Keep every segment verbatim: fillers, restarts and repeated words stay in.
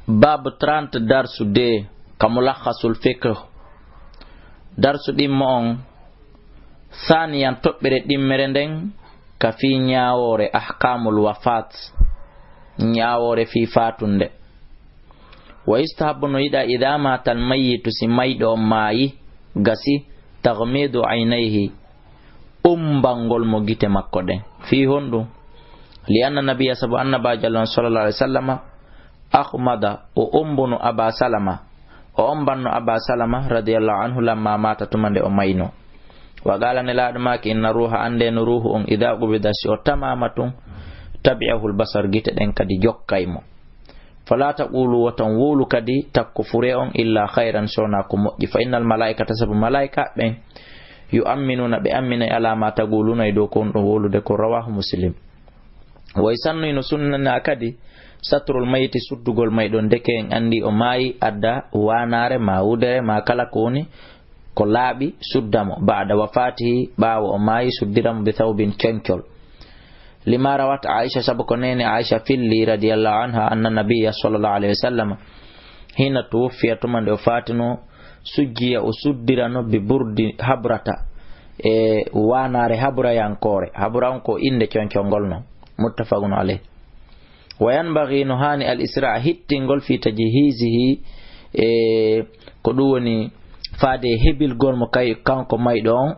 Baabu trente, darsu deux, ka Mulakhasul Fiqh. Darsu ɗimmo on, saaniyan, toɓɓere ɗimmere nden, ka fii ñaawoore, ahkaamul wafaat, ñaawoore fii faatunde. Wa yustahabbu, no yiɗaa, idaa maatal mayyitu, si mayɗo on maayi, gasi, taghmiidu aynayhi, umbangol mo gite makko ɗen. Fii honɗun? Li anna nabiyya, sabu annabaajo Allah on, sallallahu alaihi wasallama, akhmada, o umbuno Aba Salama, o ombanno Aba Salama radiyallahu anhu lamma mata, tuma nde o mayno. Wa qala, Nelaaɗo maaki, inna ruuha, annde no ruuhu on, idha qubida, si o tamama tun, tabi'ahu al-basar, gite ɗen kadi jokkay mo. Fala taqulu, wota on wowlu kadi takko fure on, illa khayran, sona ko moƴƴi. Fa innal malaikata, sabu malaika ɓen, yu'amminuna, ɓe amminay, ala ma taquluna, e dow ko on ɗon wowlude ko. Rawahu Muslim. Way sannu hino sunnanaa kadi satrul mayyiti, suddugol mayɗo, ndeke en anndi o maayi, adda waanaare, ma wudere, ma kala ko woni ko laaɓi, sudda mo. Ba'da wafatihi, ɓaawo o maayi, suddira mo, bi thawbin, concol. Lima rawat Aisha, sabu ko neene Aisha filli, radiyallahu anha, anna nabiyya, sallallahu alaihi wasallam, hina tuwuffiya, tuma nde o faatino, sujjiya, o suddirano, bi burdi habrata, e waanaare habrayankoore. Habra on ko innde concol ngol non. Muttafaqun alayh. Wa yanbaghi, no haani, al isra, hittingol, fi tajhizihi, e ko ɗum woni faade e hebilgol mo kay, kanko mayɗo on,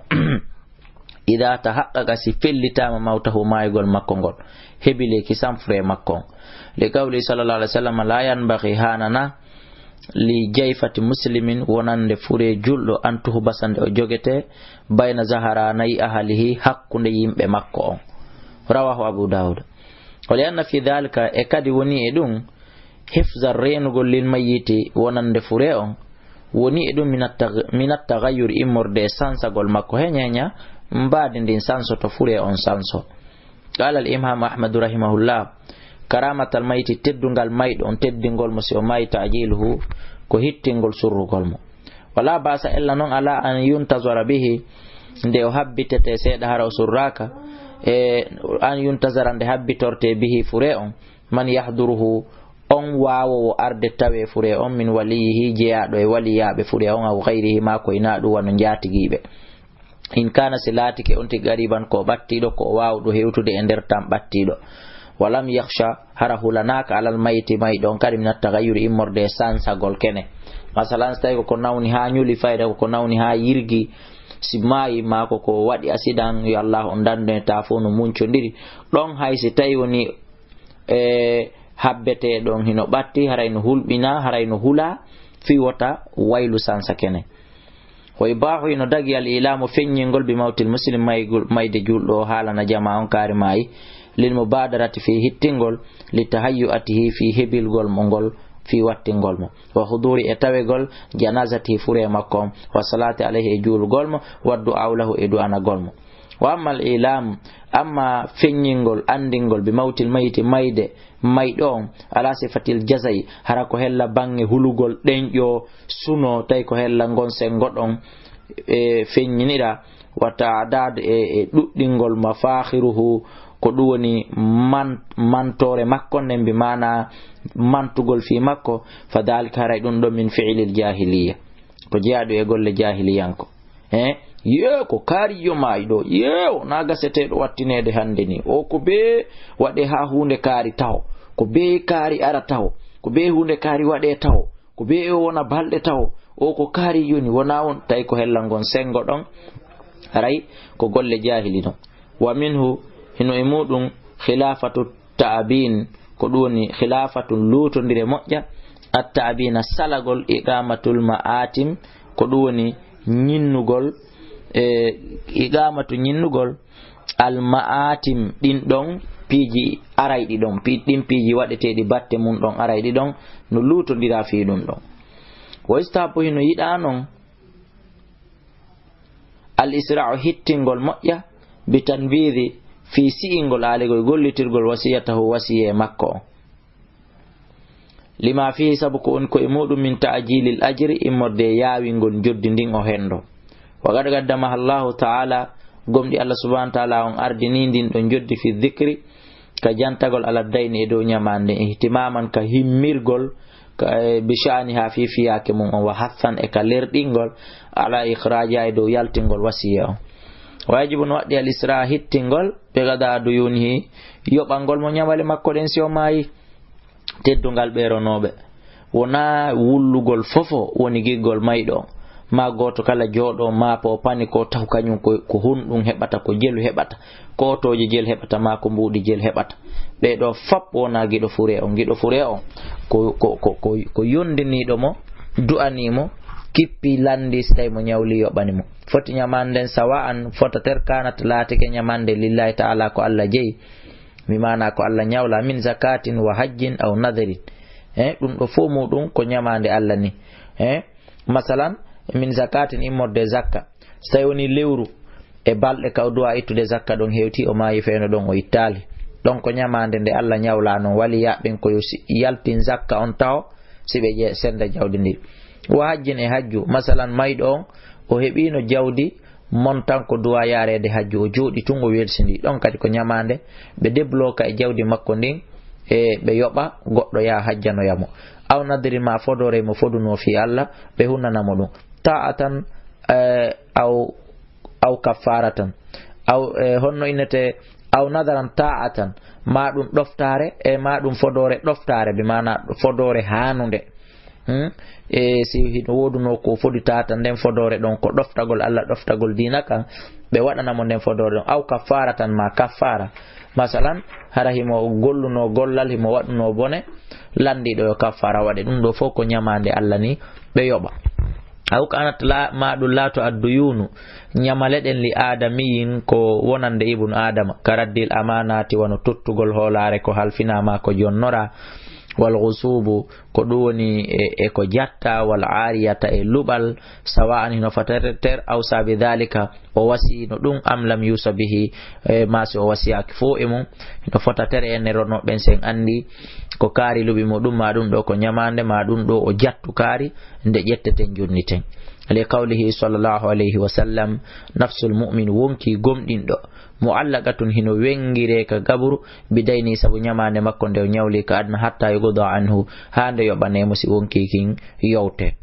ida tahaqqaqa, si fellitaama, mawtahu, maayugol makko ngol, hebileeki sam fure makko on. Li qawli sallallahu alaihi wasallam, la yanbaghi, haanana, li jayfati muslimin, wonande fure julɗo, an tuhbasa, nde o jogete, bayna zaharanayi ahlihi, hakkunde yimɓe makko on. Rawahu Abu Dawud. Wa li anna fi dhalika, e kadi woni e ɗum, hifza, reenugol, lil mayyiti, wonande fure on, woni e ɗum, minat tag-, minat tagayyur, immorde e sansagol makko, heña heña mbaadi ndin sansoto, fure on sanso. Qala al imam Ahmadu rahimahullah, karamatal mayti, teddungal mayɗo on, teddingol mo si o maayi, ta'jiluhu, ko hittingol, surrugol mo. Wala ba'sa, ella non alaa, an yuntazara bihi, nde o habbitete seeɗa hara o surraaka, e an yuntazara, nde habbitorte, bihi, fure on, man yahduruhu, on waawowo arde tawe fure on, min waliyihi, jeyaaɗo e waliyaaɓe fure on, aw gayrihi, maa ko hinaa ɗum, wano njaatigiiɓe. In kaana, si laatike on tigi, gariban, ko ɓattiiɗo, ko o waawɗo hewtude e nder tan ɓattiiɗo. Walam yakhsha, hara hulanaaka, alal mayti, mayɗo on kadi, minat tagayyuri, immorde e sansagol kene. Masalan, si tawi ko ko nawni haa ñuli fayda, ko ko nawni haa yirgi, si maayi, maa ko ko waɗi asidan, yo Allah on dandu en, taa fof no muncondiri. Ɗon hay si tawi woni e habbeteeɗo on hino ɓatti, haray no hulɓinaa, haray no hulaa, fii wota waylu sansa kene. Wa yubaahu, hino dagi, al ilaamu, feññingol, bi mawtil muslim, maygol, mayde juulɗo o, haalana jamaa on kaari maayi, lil mubaadarati, fii hittingol, li tahayyu'atihi, fii hebilgol mo ngol, fii wattingol mo, wa huduuri, e tawegol, janazatihi, fure makko on, wa salaati alayhi, e juulugol mo, wa du'aa'u lahu, e du'anagol mo. Wa ammal ilam, amma feññingol, anndingol, bi mawtil mayiti, mayde mayɗo on, ala sifatil jazai, hara ko hella baŋŋe hulugol, ɗenƴo, suno, tawi ko hella ngon senngo ɗon, e, feññinira, wa ta'dad, e, e ɗuɗɗingol, mafakhiruhu, ko ɗum woni man-, mantoore makko nden, bi maana mantugol fii makko, fa dhalika, haray ɗum ɗon, min fi'lil jahiliya, ko jeyaaɗo e golle jahiliyanko. Eh, yee, ko kaari yo maayi ɗo. Yee, o na gaseteeɗo wattineede hannde ni. O ko bee waɗe haa huunde kaari taho. Ko bee kaari ara taho. Ko bee huunde kaari waɗe taho. Ko bee o wona balɗe taho. O ko kaari yoni, wona on, tawi ko hella ngon senngo ɗon. Haray ko golle jaahili non. Wa minhu, hino e muɗum, khilafatu ta'bin, ko ɗum woni khilafatun, luutondire moƴƴa, at-ta'bina, salagol, iqamatul ma'atim, ko ɗum woni ñinnugol, e, iqamatu, ñinnugol, al ma'atim, ɗin ɗon piiji arayɗi ɗon, pi-, ɗin piiji waɗeteeɗi batte mun ɗon arayɗi ɗon, no luutondira fii ɗum ɗon. Wa yustahabbu, hino yiɗaa non, al isra'u, hittingol moƴƴa, bi tanbidi, fii si'ingol, aaligol, gollitirgol, wasiyatahu, wasiyee makko on. Lima fihi, sabu ko woni ko e muɗum, min ta'jilil ajri, immorde e yaawingol njoddi ndin o henndo. Wa qad qaddamaha Allahu ta'ala, gomɗi Allah subhanahu wa ta'ala on ardini ndin ɗon njoddi, fi dhikri, ka jantagol, ala dayni, e dow ñamaande, ihtimaman, ka himmirgol, ka, e, bi sha'niha fii fiyaake mun on, wa hathan e ka lerɗingol, ala ikhraajiha e dow yaltingol wasiya on. Wa yajibu no waɗɗi al israa hittingol, bi qadaa duyuunihi, yoɓangol mo ñamale makko ɗen si o maayi. Teddungal ɓeeronooɓe. Wonaa wullugol fofo woni giggol mayɗo on. Maa gooto kala jooɗoo, maa po pani ko taw kañum ko, ko hunɗun heɓata, ko jelu heɓata, ko otooje jelu heɓata, maa ko mbuuɗi jelu heɓata. Ɓee ɗoo fap wonaa giɗo fure on. Giɗo fure on ko, ko, ko, ko, ko yondiniiɗo mo, du'anii mo, kippi, lanndii, si tawi mo ñawli yoɓani mo. Foti ñamande nden sawa'an, fota ter kanat laatike ñamande lillahi ta'ala ko Alla jeyi. Mi maana ko Alla ñawla min zakatin wa hajjin aw nadrin. Eh, ɗum ɗo fof muɗum ko ñamaande Alla ni. Eh, masalan, min zakatin immorde zakka. So tawi woni lewru e balɗe ka o duwa ittude zakka ɗon hewti, o maayi fewndo ɗon o ittaali. Ɗon ko ñamaande nde Alla ñawla non waliyaaɓe ɓen ko yo si-, yaltin zakka on taho si ɓe je-, senda jawdi ndi. Wa hajjin e hajju, masalan mayɗo on o heɓino jawdi montan ko duwa yaareede hajju, o jooɗi tun, o welsindii. Ɗon kadi ko ñamaande, ɓe debloka e jawdi makko ndin, e ɓe yoɓa goɗɗo yaa hajjanoya mo. Aw nadri ma fodoore mo fodunoo fii Alla, ɓe hunnana mo ɗum. Ta'atan, eh, aw, aw kaffaratan. Aw, eh, honno innete, aw nadaran ta'atan. Ma ɗum ɗoftaare, e ma ɗum fodoore ɗoftaare, bi maana fodoore haanunde. Hmm? E si hino woodunoo ko fodi ta'atan nden fodoore ɗon, ko ɗoftagol Alla, ɗoftagol diina kan, ɓe waɗana mo nden fodoore ɗon. Aw kaffaratan ma kaffara. Masalan, hara himo gollunoo gollal, himo waɗunoo bone, landiiɗo yo kaffara waɗe. Ɗum ɗo fof ko ñamaande Alla ni, ɓe yoɓa. Aw kanat la-, ma ɗum laato adduyuunu, ñamale ɗen li aadamiyin ko wonande ibnu Aadama, ka raddil amaanaati wano tottugol hoolaare ko halfinaa ma ko jonnoraa, wal gusuubu, ko ɗum woni e, e ko jatta, wal aariyata e luɓal, sawa'an hino fota ter, aw sabi dhalika, o wasiyino ɗum, am lam yusa bihi, e, maa si o wasiyaaki fof e mum, hino fota ter e ne rono ɓen sen anndi ko kaari luɓi mo ɗum, maa ɗum ɗo ko ñamaande, maa ɗum ɗo o jattu kaari, nde ƴetteten jonniten. Li qawlihi sallallahu alayhi wa sallam, nafsul mu'min wonki gomɗinɗo, mu'allaqatun hino wengire ka gaburu, bi dayni sabu ñamaande makko nde o ñawli ka adna hatta yuqda anhu, haa nde yoɓanee mo si wonki kin yowte.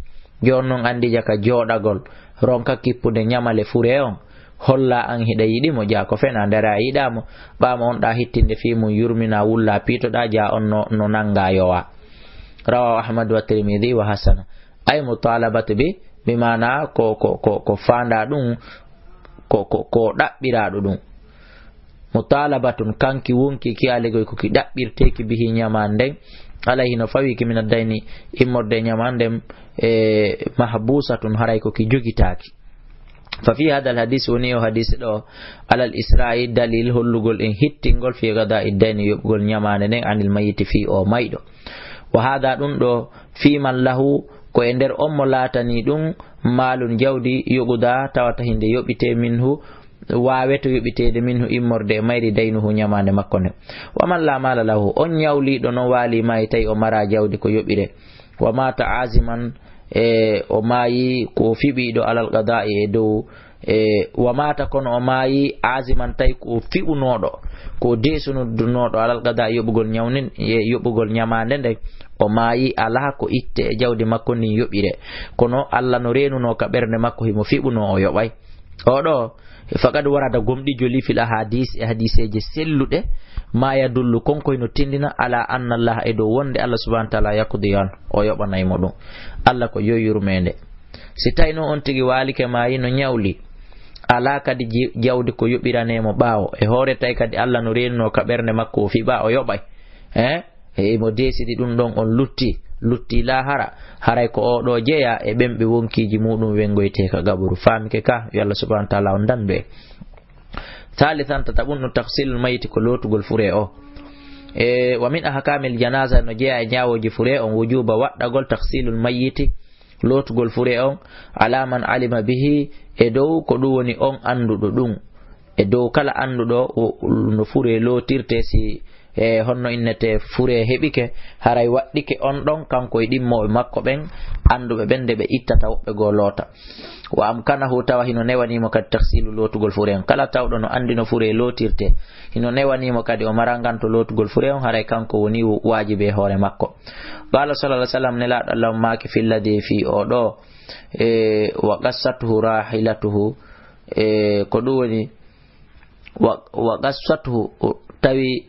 Jooni non anndi jaka jooɗagol, ronka kippude ñamale fure on, holla an hiɗa yiɗi mo, jaa ko fena ndara a yiɗaa mo, ɓaama on ɗa hittinde fii mum yurmina wulla piitoɗa, jaa on no, no nanga yowa. Rawahu Ahmad wa Tirmidhi wa hasana. Ay mutalabatu bi, bi maana ko, ko, ko, ko faanda ɗum, ko, ko, ko ɗaɓɓiraɗo ɗum. Mutalabatun kanki wonki ki aligoy ko ki ɗaɓɓirteki bihi ñamaan nden. Alay hino fawi ki min addayni immorde ñamaan nden, e, mahbusatun haray ko ki jogitaaki. Fa fi hadal hadis woni o hadis ɗo alal isra'i dalil hollugol en hittingol fi gada iddayni yoɓugol ñamaande nden anil mayiti fi o mayɗo. Wa hada ɗum ɗo fi man lahu ko e nder on mo laatani ɗum maalun jawdi yoɓuda tawata hinde yoɓite minhu waaweto yoɓiteede minhu immorde e mayri daynuhu ñamaande makko nden. Wa man la maala lahu on ñawliiɗo non waali maayi tawi o mara jawdi ko yoɓire. Wa mata aziman e o maayi ko fiɓiiɗo alal qada'i e dow e wa mata kono o maayi aziman tawi ko fiɓunooɗo ko deesunudunooɗo alal qada'i yoɓugol ñawnin e yoɓugol ñamaande nden o maayi alaa ko itte e jawdi makko ndin yoɓire kono Alla no reenunoo ka ɓernde makko himo fiɓunoo o yoɓay oɗo faqad warada gomɗi joli fil ahadis e hadiseeje selluɗe ma yadullu kon ko hino tindina ala anna Allah e dow wonde Allah subhanahu wa ta'ala yaqdi an o yoɓanay mo ɗum Allah ko yo yurmeende si tawi noon on tigi waalike maayi no ñawli alaa kadi ji- jawdi ko yoɓiranee mo ɓaawo e hoore tawi kadi Allah no reenunoo ka ɓernde makko o fiɓa o yoɓay eh e imo deesidi ɗum ɗon on lutti lutti laahara haray ko oo ɗoo jeyaa e ɓen ɓe wonkiiji muuɗum wenngoytee ka gaburu faamike ka yo Allah subhanahu wa ta'ala on dandu en. Thalithan tataɓun ɗum taksilul mayiti ko lootugol fure o e wa min ahkamil janaza no jeyaa e ñaawooji fure on wujuba waɗɗagol taksilul mayiti lootugol fure on ala man alima bihi e dow ko ɗum woni on annduɗo ɗum e dow kala annduɗo o- no fure lootirte si e honno innete fure heɓike haray waɗɗike on ɗon kanko e ɗimmooɓe makko ɓen annduɓe ɓen nde ɓe ittata woɓɓe goo loota wa amkanahu tawa hino newanimo kadi taksilu lootugol fure on kala tawɗo no anndi no fure lootirte hino newanimo kadi o maranganto lootugol fure on haray kanko woni waajibi e hoore makko Qala sallallahu alaihi wasallam, Nelaaɗo Allah on maaki, fi lladhi, fii oo ɗoo, e, wa qassathu rahilatuhu, e, ko ɗum woni, wa, wa qassathu, tawi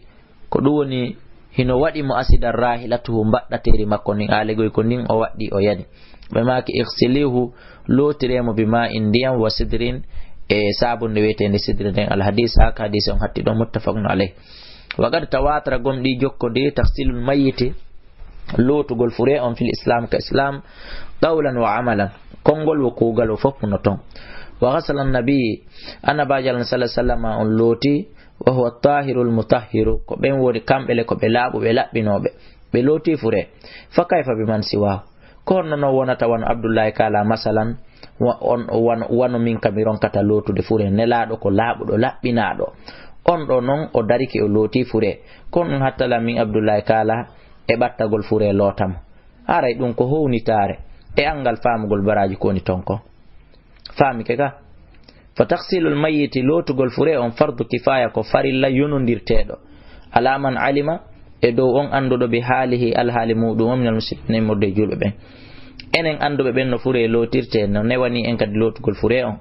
ko ɗum woni hino waɗi mo asidan rahilatuhu, mbaɗɗateeri makko ndin, aalegoy ko ndin o waɗɗi o yani. Ɓe maaki, ighsilihu, lootiree mo bi ma'in, ndiyam, wa sidrin, e saabunde wi'eteende sidri nden. Al hadis, haa ka hadisi on hatti ɗon, muttafaqun alayh. Wa qad tawatara, gomɗii jokkodiri, taghsilul mayyiti, lootugol furee on, fil islam, ka islam, qawlan wa amalan, konngol wo kuugal wo fof no ton. Wa ghasala nabi, Annabaajo Allah sallallahu alaihi wasallam on looti, wa huwa tahirul mutahhiru, ko ɓen woni kamɓe le ko ɓe laaɓuɓe laɓɓinooɓe, ɓe looti furee. Fa kayfa biman siwahu? Ko honno non wonata wano Abdullahi Kaala, masalan, wa-, on, wano, wano min ka mi ronkata lootude furee, Nelaaɗo ko laaɓuɗo, laɓɓinaaɗo. On ɗoo non o darike o looti furee. Ko honɗun hattala min Abdullahi Kaala e ɓattagol furee loota mo? Haray ɗun ko hownitaare e anngal faamugol baraaji ko woni ton kon. Faamike ka? Fa taghsilul mayyiti, lootugol furee on, fardu kifaya, ko farilla yonondirteeɗo. Ala man alima, e dow on annduɗo, bi haalihi, alhaali muuɗum on, minal muslimina, immorde e juulɓe ɓen. Enen annduɓe ɓen no furee lootirtee, no newanii en kadi lootugol furee on.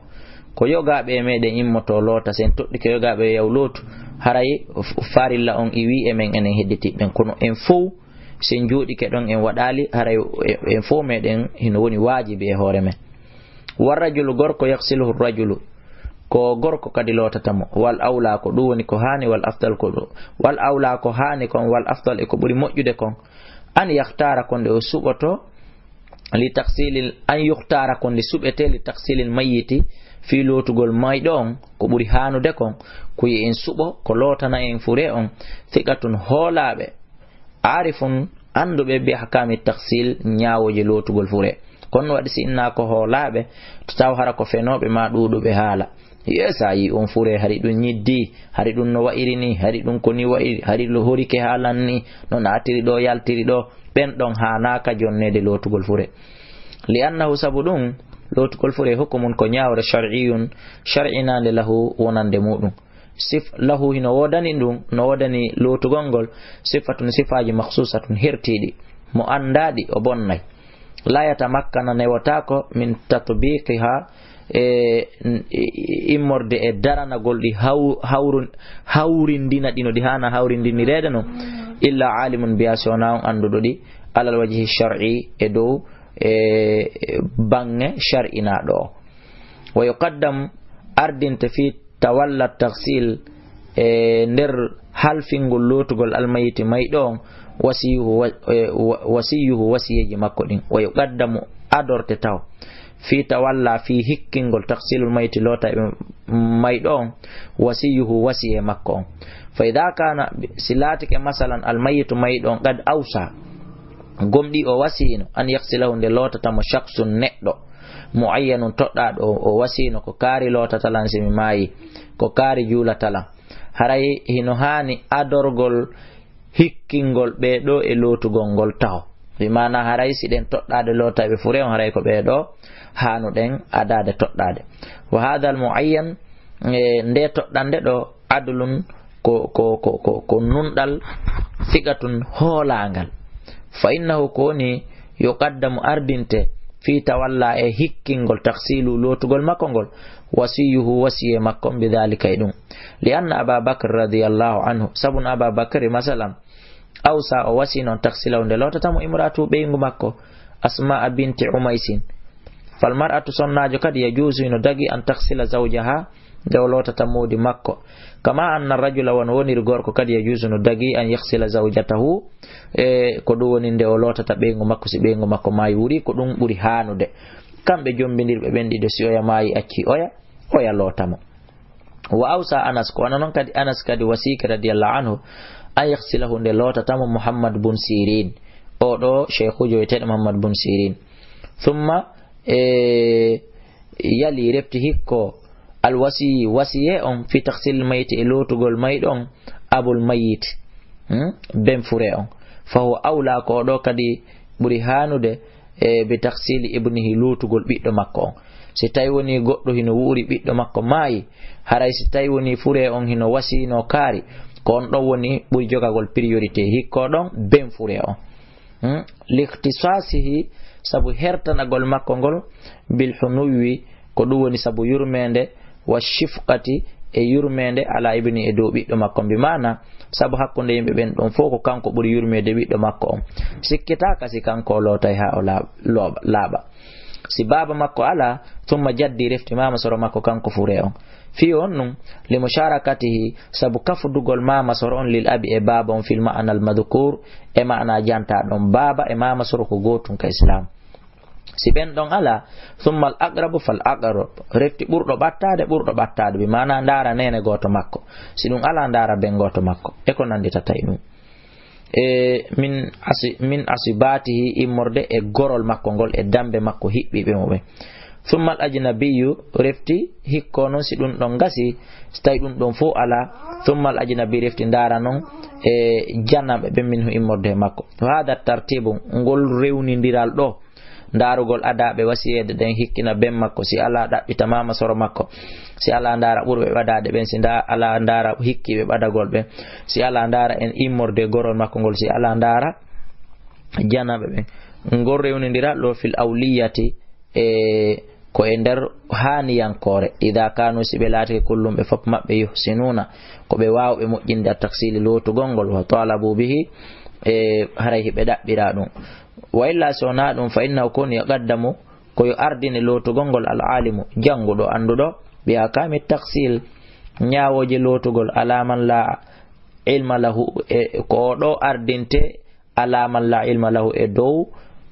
Ko yogaaɓe e meɗen immotoo loota, si en toɗɗike yogaaɓe yo yahu lootu, haray f-, farilla on iwii e men enen hedditiiɓe ɓen. Kono en fow, si en jooɗike ɗon en waɗaali, haray en fow meɗen hino woni waajibi e hoore men. Wa rajulu, gorko, yaghsiluhu rajulu, ko gorko kadi lootata mo. Wal awla, ko ɗum woni ko haani, wal afdal ko ɗum, wal awla, ko haani kon, wal afdal, e ko ɓuri moƴƴude kon, an yakhtaara, ko nde o suɓoto, li taghsilil, an yukhtaara, ko nde suɓetee, li taghsilil mayyiti, fii lootugol mayɗo on, ko ɓuri haanude kon, ko yo en suɓo ko lootana en furee on, thiqatun, hoolaaɓe, aarifun, annduɓe, bi ahkaami taghsil, ñaawooje lootugol furee. Kono waɗi si innaa ko hoolaaɓe, to taw hara ko fenooɓe maa ɗuuɗuɓe haala. Yee, si a yi'ii on furee, hari ɗun ñiddii, hari ɗun no wa'iri nii, hari ɗun ko nii wa'iri, hari lo-, horike haalan nii, no naatiri ɗoo, yaltiri ɗoo, ɓen ɗon haanaaka jonneede lootugol furee. Li annahu, sabu ɗun, lootugol furee, hukumun, ko ñaawre, shar'iyyun, shar'inaande, lahu, wonande muuɗum. Sif-, lahu, hino woodani ɗun, no woodani lootugol ngol, sifatun, sifaaji, makhsusatun, hertiiɗi. Mo anndaaɗi, o bonnay. La yatamakkana, newotaako, min tatbiqiha, e, n-, i-, i-, immorde e daranagol ɗi haw-, hawrun-, hawrindina ɗi no ɗi haana hawrindinireede non, illa alimun biha, si wonaa on annduɗo ɗi, alal wajhi shar'i, e dow, e, e, baŋŋe shar'inaaɗo o. Wa yuqaddam, ardinte, fi tawalla taghsil, e nder halfingol lootugol almayiti mayɗo on, wasiyuhu wa-, e, wa-, wasiyuhu, wasiyeeji makko ɗin. Wa yuqaddamu, adorte taho, fi tawalla, fi hikkingol taghsilul mayiti, loota e mayɗo on, wasiyuhu, wasiyee makko on. Fa idha kana, si laatike masalan almayitu mayɗo on, qad awsa, gomɗii o wasiyino, an yaghsilahu, nde lootata mo, shakhsun, neɗɗo, muayyanun, toɗɗaaɗo, o, o wasiyino ko kaari lootata lan si mi maayi, ko kaari juulata lan. Haray hino haani adorgol hikkingol ɓee ɗoo e lootugol ngol taho. Bi maana haray si ɗen toɗɗaade lootayɓe furee on, haray ko ɓee ɗoo haanuɗen adaade toɗɗaade. Wa hadha al muayyan, e, nde toɗɗande ɗoo, adlun, ko, ko, ko, ko, ko nunɗal, thiqatun, hoolaangal. Fa innahu, ko woni, yuqaddamu, ardinte, fi tawalla, e hikkingol, taghsilu, lootugol makko ngol, wasiyuhu, wasiyee makko on, bi dhalika, e ɗum. Li anna Aba Bakr radiyallahu anhu, sabu no Aba Bakr, masalan, awsa, o wasii non, taghsilahu, nde lootata mo, imra'atuhu, ɓeyngu makko, Asma'a binti Umaysin. Fal mar'atu, sonnaajo kadi, yajuuzu, hino dagii, an taghsila zawjaha, nde o lootata moodi makko. Kama anna rajula, wano woniri gorko kadi, yajuuzu, no dagii, an yaghsila zawjatahu, e ko ɗum woni nde o lootata ɓeyngu makko, si ɓeyngu makko maayi, wuuri, ko ɗum ɓuri haanude. Kamɓe jombindirɓe ɓen ɗiɗo, si oya maayi, acci oya, oya loota mo. Wa awsa Anas, ko wano non kadi Anas kadi wasiike radiyallahu anhu, an yaghsilahu, nde lootata mo Muhammad bun Sirin. Oo ɗoo sheykhuujo wi'eteeɗo Muhammad bun Sirin. Thumma, e, yali refti hikko, al wasiyi, wasiyee on, fi taghsil mayti, e lootugol mayɗo on, abul mayyit, hmm? Ben furee on. Fa huwa awla, ko oo ɗoo kadi ɓuri haanude, e, bi taghsili ibnihi, lootugol ɓiɗɗo makko on. Si tawi woni goɗɗo hino wuuri, ɓiɗɗo makko maayi, haray si tawi woni furee on hino wasiyinoo kaari, ko on ɗon woni ɓuri jogagol priorité, hikko ɗon ben furee on. Hmm? Likhtisasihi, sabu hertanagol makko ngol, bil hunuwi, ko ɗum woni sabu yurmeende, wa shifqati, e yurmeende, ala ibni, e dow ɓiɗɗo makko, bi maana, sabu hakkunde yimɓe ɓen ɗon fof ko kanko ɓuri yurmeede ɓiɗɗo makko on. Sikkitaaka si kanko o lootay haa o laa-, looɓa, laaɓa. Si baaba makko alaa, thumma jaddi, refti maama soro makko kanko fure on. Fii on ɗum, li musharakatihi, sabu kafudugol maama soro on lil abi e baaba on fil ma'ana al madhkur, e ma'ana jantaa ɗon, baaba e maama soro ko gootun ka Islam. Si ɓen ɗon alaa, thumma al aqrabu fal aqrab, refti ɓurɗo ɓattaade, ɓurɗo ɓattaade, bi maana ndaara neene gooto makko. Si ɗum alaa, ndaara ben gooto makko. E ko nannditata e ɗum. E min asi-, min asibatihi, immorde e gorol makko ngol, e dambe makko hiɓɓiiɓe mo ɓen. Thumma al ajnabiyyu, refti hikko non si ɗum ɗon gasi, si tawi ɗum ɗon fof alaa, thumma al ajnabi, refti ndaara non e janaɓe ɓen minhu, immorde e makko. Wa hada tartibu, ngol rewnindiral ɗo, ndaarugol adaaɓe wasiyeede ɗen, hikkina ben makko, si alaa ɗaɓɓita maama soro makko, si alaa ndaara ɓurɓe ɓadaade ɓen, si nda-, alaa ndaara hikkiiɓe ɓadagol ɓen, si alaa ndaara en immorde gorol makko ngol, si alaa ndaara janaɓe ɓen. Ngol rewnindiral ɗo fil awliyati, e ko e nder haaniyankoore, ida kanu, si ɓe laatike, kullum, ɓe fof maɓɓe, yuhsinuna, ko ɓe waawɓe moƴƴinde, at taksili, lootugol ngol, wa talabu bihi, e haray hiɓe ɗaɓɓira ɗum. Wa illa, si wonaa ɗum, fa innahu, ko woni, yuqaddamu, ko yo ardine lootugol ngol al alimu, jannguɗo, annduɗo, bi ahkami taksil, ñaawooje lootugol, ala man la ilma lahu, e ko o ɗo ardinte, ala man la ilma lahu, e dow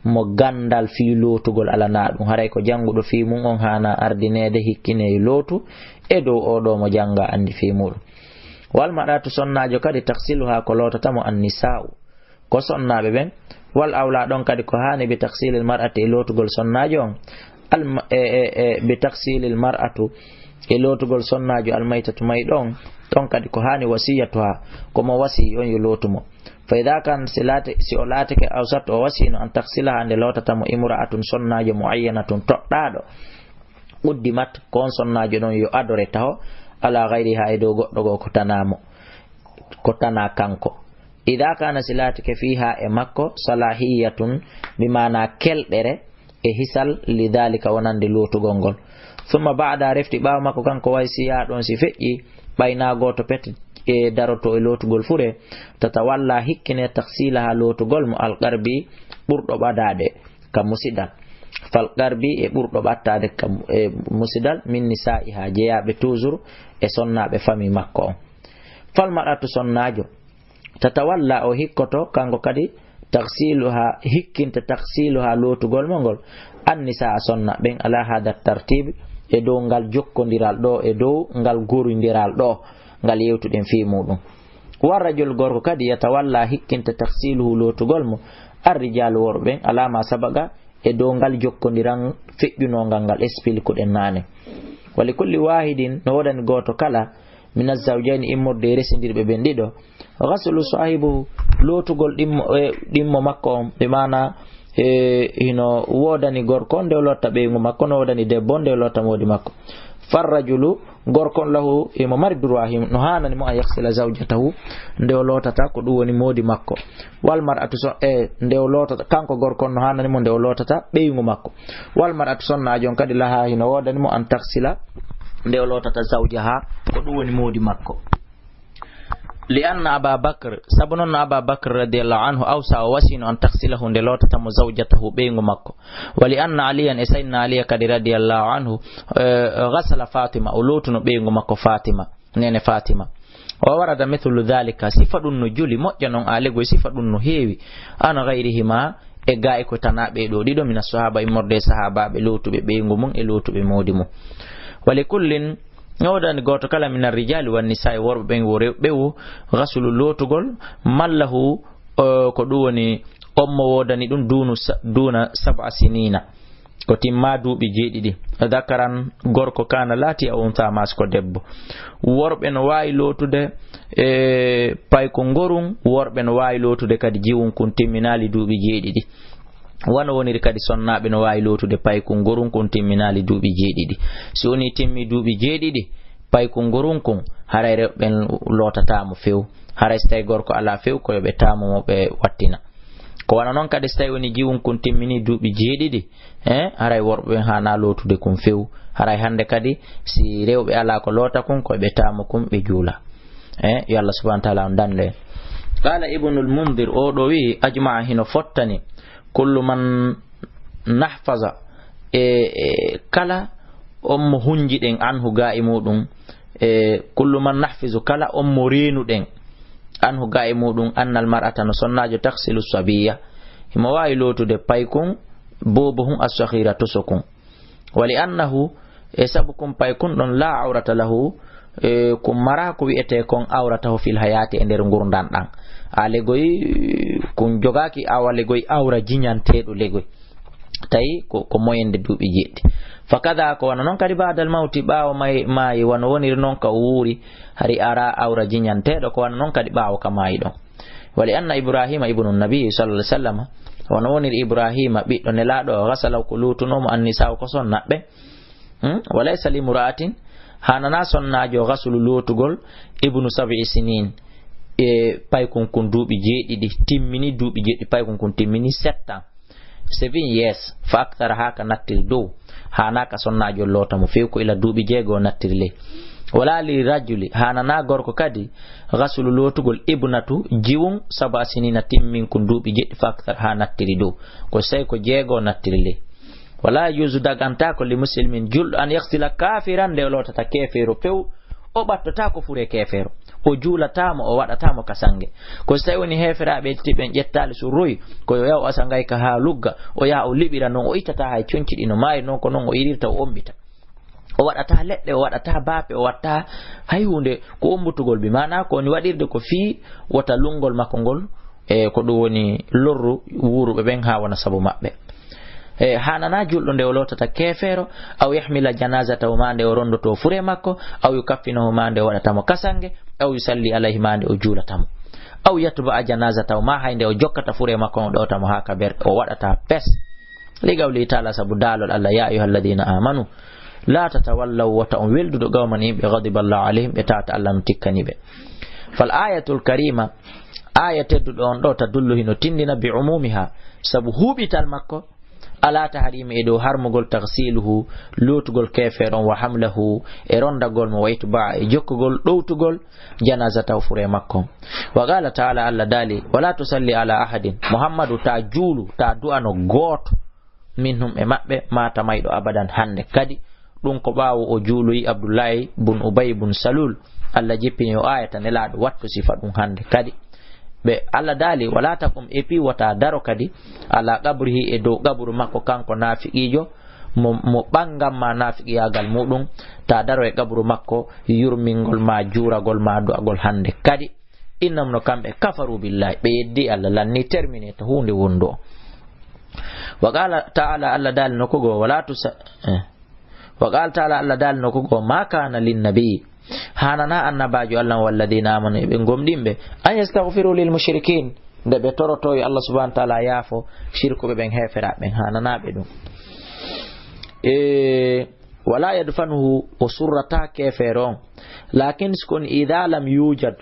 mo ganndal fii lootugol alanaa ɗum. Haray ko jannguɗo fii mun on haana ardineede, hikkinee lootu, e dow oo ɗoo mo jannga anndi fii muɗum. Wal mar'atu, sonnaajo kadi, taksiluha, ko lootata mo, an nisa'u, ko sonnaaɓe ɓen. Wal awla, ɗon kadi ko haani, bi taksilil mar'ati, e lootugol sonnaajo on. Al ma-, e, e, e, bi taksilil mar'atu, e lootugol sonnaajo, al maytatu, mayɗo on. Ɗon kadi ko haani, wasiyatuha, ko mo wasii on yo lootu mo. Fa idha kan, si laati-, si o laatike, awsat, o wasiino, an taksilaha, nde lootata mo, imra'atun, sonnaajo, muayyanatun, toɗɗaaɗo, quddimat, ko on sonnaajo ɗon yo adore taho, ala ghayriha, e dow goɗɗo goo ko tanaa mo, ko tanaa kanko. Idha kana, si laatike, fiha, e makko, salahiyatun, bi maana kelɗere, e hisal, li dhalika, wonande lootugol ngol. Thumma ba'da, refti ɓaawo makko kanko, wasiya, ɗon si feƴƴi, ɓay naa gooto pet e daroto e lootugol fure, tatawalla, hikkine, taksilaha, lootugol mo, al qarbi, ɓurɗo ɓadaade ka musidal. Fal qarbi, e ɓurɗo ɓattaade ka mu-, e musidal, min nisa'iha, jeyaaɓe toujours e sonnaaɓe fami makko on. Fal mar'atu, sonnaajo, tatawalla, o hikkoto, kanko kadi, taksiluha, hikkinta taksiluha, lootugol mo ngol, an nisaa, sonna ɓen, ala hada tartib, e dow ngal jokkondiral ɗo, e dow ngal gorindiral ɗo, ngal yewtuɗen fii muɗum. Wa rajul, gorko kadi, yatawalla, hikkinta taksiluhu, lootugol mo, ar rijal, worɓe ɓen, ala ma sabaqa, e dow ngal jokkondiral feƴƴunongal ngal expliqueɗen naane. Wa li kulli wahidin, no woodani gooto kala, min azzawjayni, immorde e resindirɓe ɓen ɗiɗo, ghaslu sahibuhu, lootugol ɗimmo, e, ɗimmo makko on, ɓe maana, e, hino woodani gorko on nde o lotta ɓeyngu makko, no woodani debbo on nde o lotta moodi makko. Farrajulu, gorko on lahu, himo mari droit, himo, no haanani mo an yaghsila zawjatahu, nde o lootata ko ɗum woni moodi makko. Wal mar'atu so-, e, nde o lootata, kanko gorko on no haanani mo nde o lootata ɓeyngu makko. Wal mar'atu sonnaajo on kadi laha hino woodani mo an taghsila, nde o lootata zawjaha, ko ɗum woni moodi makko. Li anna Aba Bakr, sabu non no Aba Bakr radiyallahu anhu awsa o wasino an taghsilahu nde lootata mo zawjatahu ɓeyngu makko. Wa li anna Aliyan e Sayyidina Aliya kadi radiyallahu anhu, eh, ghasala Fatima, o lootuno ɓeyngu makko Fatima, nene Fatima. Wa warada mithlu dhalika, sifa ɗum no juli, moƴƴa non alegol, sifa ɗum no heewi. An ghayrihima, e gaa e ko tanaa ɓee ɗoo ɗiɗo, mina sahaba, immorde e sahaabaaɓe lootuɓe ɓeyngu mum e lootuɓe moodi mum. Wa li kullin, no woodani gooto kala, mina rijali wan nisaa, worɓe ɓen wo rewɓe wo, ghaslu lootugol, mallahu, o, ko ɗum woni on mo woodani ɗum duunu sa-, duuna sab'a sinina. Ko timmaa duuɓi jeeɗiɗi. Dhakaran, gorko, kaana, laati, aw untha, maa si ko debbo. Worɓe no waawi lootude, e, paykun ngorun, worɓe no waawi lootude kadi jiwun kun timminaali duuɓi jeeɗiɗi. Wano woniri kadi sonnaaɓe no waawi lootude paykun ngorun kun timminaali duuɓi jeeɗiɗi. Si woni timmi duuɓi jeeɗiɗi, paykun ngorun kun, haray rewɓe ɓen lootataa mo few. Haray si tawi gorko alaa few, ko yo ɓe taamu mo ɓe wattina. Ko wano non kadi, si tawi woni jiwun kun timmini duuɓi jeeɗiɗi, eh, haray worɓe ɓen haana lootude kun few. Haray hande kadi, si rewɓe alaa ko loota kun, ko ɓe taamo kun, ɓe juula. Eh, yo Allah subhanahu wa ta'ala on danle. Qala Ibnul Mundir, o ɗo wi'i, ajma'a, hino fottani, kullu man nahfaza, e, e, kala on mo hunjiɗen, anhu, ga e muɗum, e, kullu man nahfizu, kala on mo reenuɗen, anhu, ga e muɗum, annal mar'ata, no sonnaajo, taghsilu sabiya, himo waawi lootude paykun, boobo hun, as-saghira, toso kun. Wa li annahu, e sabu kun paykun ɗon, la awrata lahu, e, kun maraa ko wi'etee kon awratahu fil hayaati, e nder ngurndan ɗan. A legoy, kun jogaaki awa legoy awra jiñanteeɗo legoy. Tawi ko, ko moyende duuɓi jeeɗiɗi. Fakada, ko wano non kadi, ba'dal mawti, ɓaawo may-, maayi, wano woniri non ka o wuuri, hari araa awra jiñanteeɗo, ko wano non kadi ɓaawo ka maayi ɗon. Wa li anna Ibrahima ibnu Nabi sallallahu alaihi wasallam, wano woniri Ibrahima, ɓiɗɗo Nelaaɗo, ghasala, ko luutunoo mo, annisaa, ko sonnaaɓe. Hmm? Wa laysa li mura'atin, haananaa sonnaajo, ghaslu, lootugol, ibnu sab'i sinin, e paykun kun duuɓi jeeɗiɗi, timmini duuɓi jeeɗiɗi, paykun kun timmini sept ans. Seven years, fa akthara, haa ka nattiri dow. Haanaa ka sonnaajo loota mo few, ko ila duuɓi jeego nattiri ley. Wala li rajuli, haananaa gorko kadi, ghaslu, lootugol, ibnatu, jiwun, sab'a sinina, timmin kun duuɓi jeeɗiɗi, fa akthar, haa nattiri dow. Ko sey ko jeego nattiri ley. Wala yajuzu, dagantaako, li muslimin, julɗo, an yaghsila kafiran, nde o lootata keefeero few, o ɓattotaako fure keefeero, o juulataa mo, o waɗataa mo ka sange. Ko si tawi woni heeferaaɓe hedditiiɓe ɓen ƴettaali surroy, ko yo yahu asangayka haa lugga, o yaha o liɓira, non o ittataa hay conci ɗi no maayi, non ko non o irirta, o ommbita. O waɗataa leɗɗe, o waɗataa baafe, o waɗataa hay huunde, ko ommbutugol bi. Maanaa ko woni waɗirde ko fii wota lunngol makko ngol, e ko ɗum woni lorru wuuruɓe ɓen haa wona sabu maɓɓe. E, haananaa julɗo nde o lootata keefeero, aw yahmila janazatahu, maa nde o ronndotoo fure makko, aw yukaffinahu, maa nde o waɗata mo kasange, aw yusalli alayhi, maa nde o juulata mo, aw yatba'a janazatahu, maa hay nde o jokkata fure makko on, o ɗowta mo haa ka berɗe, o waɗata pes. Li qawlihi ta'ala, sabu daalol Allah, ya ayyuhalladhina amanu, la tatawallaw, wota on weldudo qawman, yimɓe, ghadiba Allahu alayhim, ɓe tawata Allah no tikkani ɓe. Fal ayatul karima, aya tedduɗo on ɗo, tadullu, hino tindina, bi umumiha, sabu huuɓital makko, ala tahrimi, e dow harmugol, taghsiluhu, lootugol keefeero on, wa hamlahu, e ronndagol mo, wa itba'a, e jokkugol, ɗowtugol, janazatahu, fure makko. Wa qala ta'ala, Allah daali, wala tusalli ala ahadin, Muhammadu, ta juulu, ta du'ano gooto, minhum, e maɓɓe, mata, mayɗo, abadan, hannde kadi. Ɗum ko ɓaawo o juuloyi Abdullahi bun Ubay bun Salul, Allah jippini o ayata, Nelaaɗo wattu sifa ɗum hannde kadi. Ɓe, Allah daali, wala taqum, et puis wota daro kadi, ala qabrihi, e dow qabru makko, kanko naafiqiijo, mo, mo ɓangan ma naafiqiyaagal muɗum, ta daro e qabru makko, yurmingol ma, juuragol ma, du'agol hannde kadi. Innahum, no kamɓe, kafaru billahi, ɓe yeddi Allah, lanni, termine, to huunde wondu o. Wa qala ta'ala, Allah daali nokku goo, wala tusa-, eh. Wa qala ta'ala, Allah daali nokku goo, ma kana lin nabi, hanana annabaajo Allah on, walladina amanu, e ɓe gomɗinɓe, an yastaghfiru lil mushrikin, nde ɓe toroto yo Allah subhanahu wa ta'ala yaafo shirkuɓe ɓen, heeferaaɓe ɓen, hanana ɓe ɗum. E, wala yadfanuhu, o surrata keefeero on. Lakin, si kon, idha lam yujad,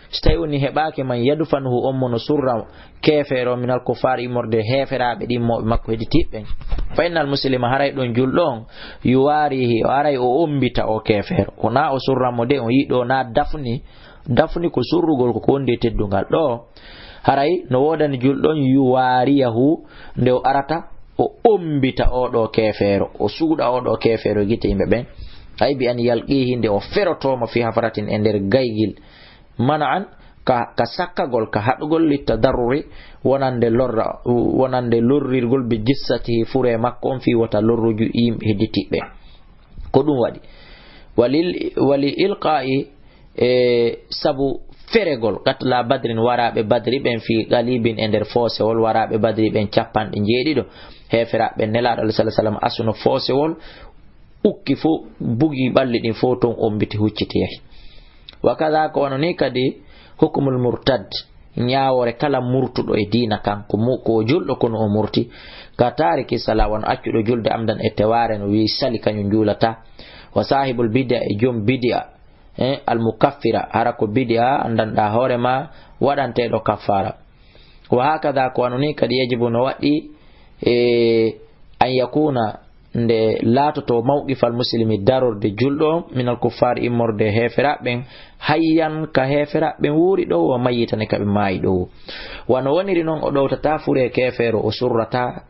si tawi woni heɓaaki, man yadfanuhu, on mo no surra keefeero, minal kuffaar, immorde heeferaaɓe ɗin, mawɓe makko hedditiiɓe ɓen. Fa innal muslima, haray ɗon julɗo on, yuwaarihi, o aray o ommbita o keefeero. Ko na o surra mo de, on yiɗo na dafni, dafni ko surrugol ko ko wondi e teddungal. Ɗo, haray no woodani julɗo on, yuwaariyahu, nde o arata, o ommbita o ɗo keefeero, o suuɗa o ɗo keefeero e gite yimɓe ɓen. Ay bi an yalqihi, nde o ferotoo mo fi hafratin, e nder gaygil. Mana'an, ka, ka sakkagol, ka haɗugol, littadarruri, wonande lorra, wonande lorrirgol, bi jissatihi, fure makko on, fii wota lorruju yimɓe hedditiiɓe. Ko ɗum waɗi. Walil, wali ilqa'i, e, sabu feregol, qatla badrin, waraaɓe badri ɓen, fii qalibin, e nder foosewol, waraaɓe badri ɓen capanɗe njeeɗiɗo, heeferaaɓe ɓen, Nelaaɗo, alayhi salatu wasalam, asuno foosewol, ukki fof, bugi ɓalli ɗin fof ton, ommbiti, hucciti, yahi. Wa kada, ko wano ni kadi, hukmul murtad, ñaawoore kala murtuɗo e diina kan, ko mu-, ko o julɗo, kono o murti, ka taariki sala, wano accuɗo julde amdan e tewaare, no wi'i sali, kañum juulata. Wa saahibul bid'a, e joom bid'a, eh, al mukaffira, hara ko bid'a, anndanɗaa hoore ma, waɗanteeɗo kaffaara. Wa hakada, ko wano nii kadi, yajibu, no waɗɗii, e, an yakuna, nde laatotoo, mawqifal muslimi, darorde julɗo on, minal kuffaari, immorde e heeferaaɓe ɓen, hayyan, ka heeferaaɓe ɓen wuuri ɗoo, wa mayyitan, e ka ɓe maayi ɗoo. Wano woniri non, o ɗowtataa furee keefeero, o surrataa,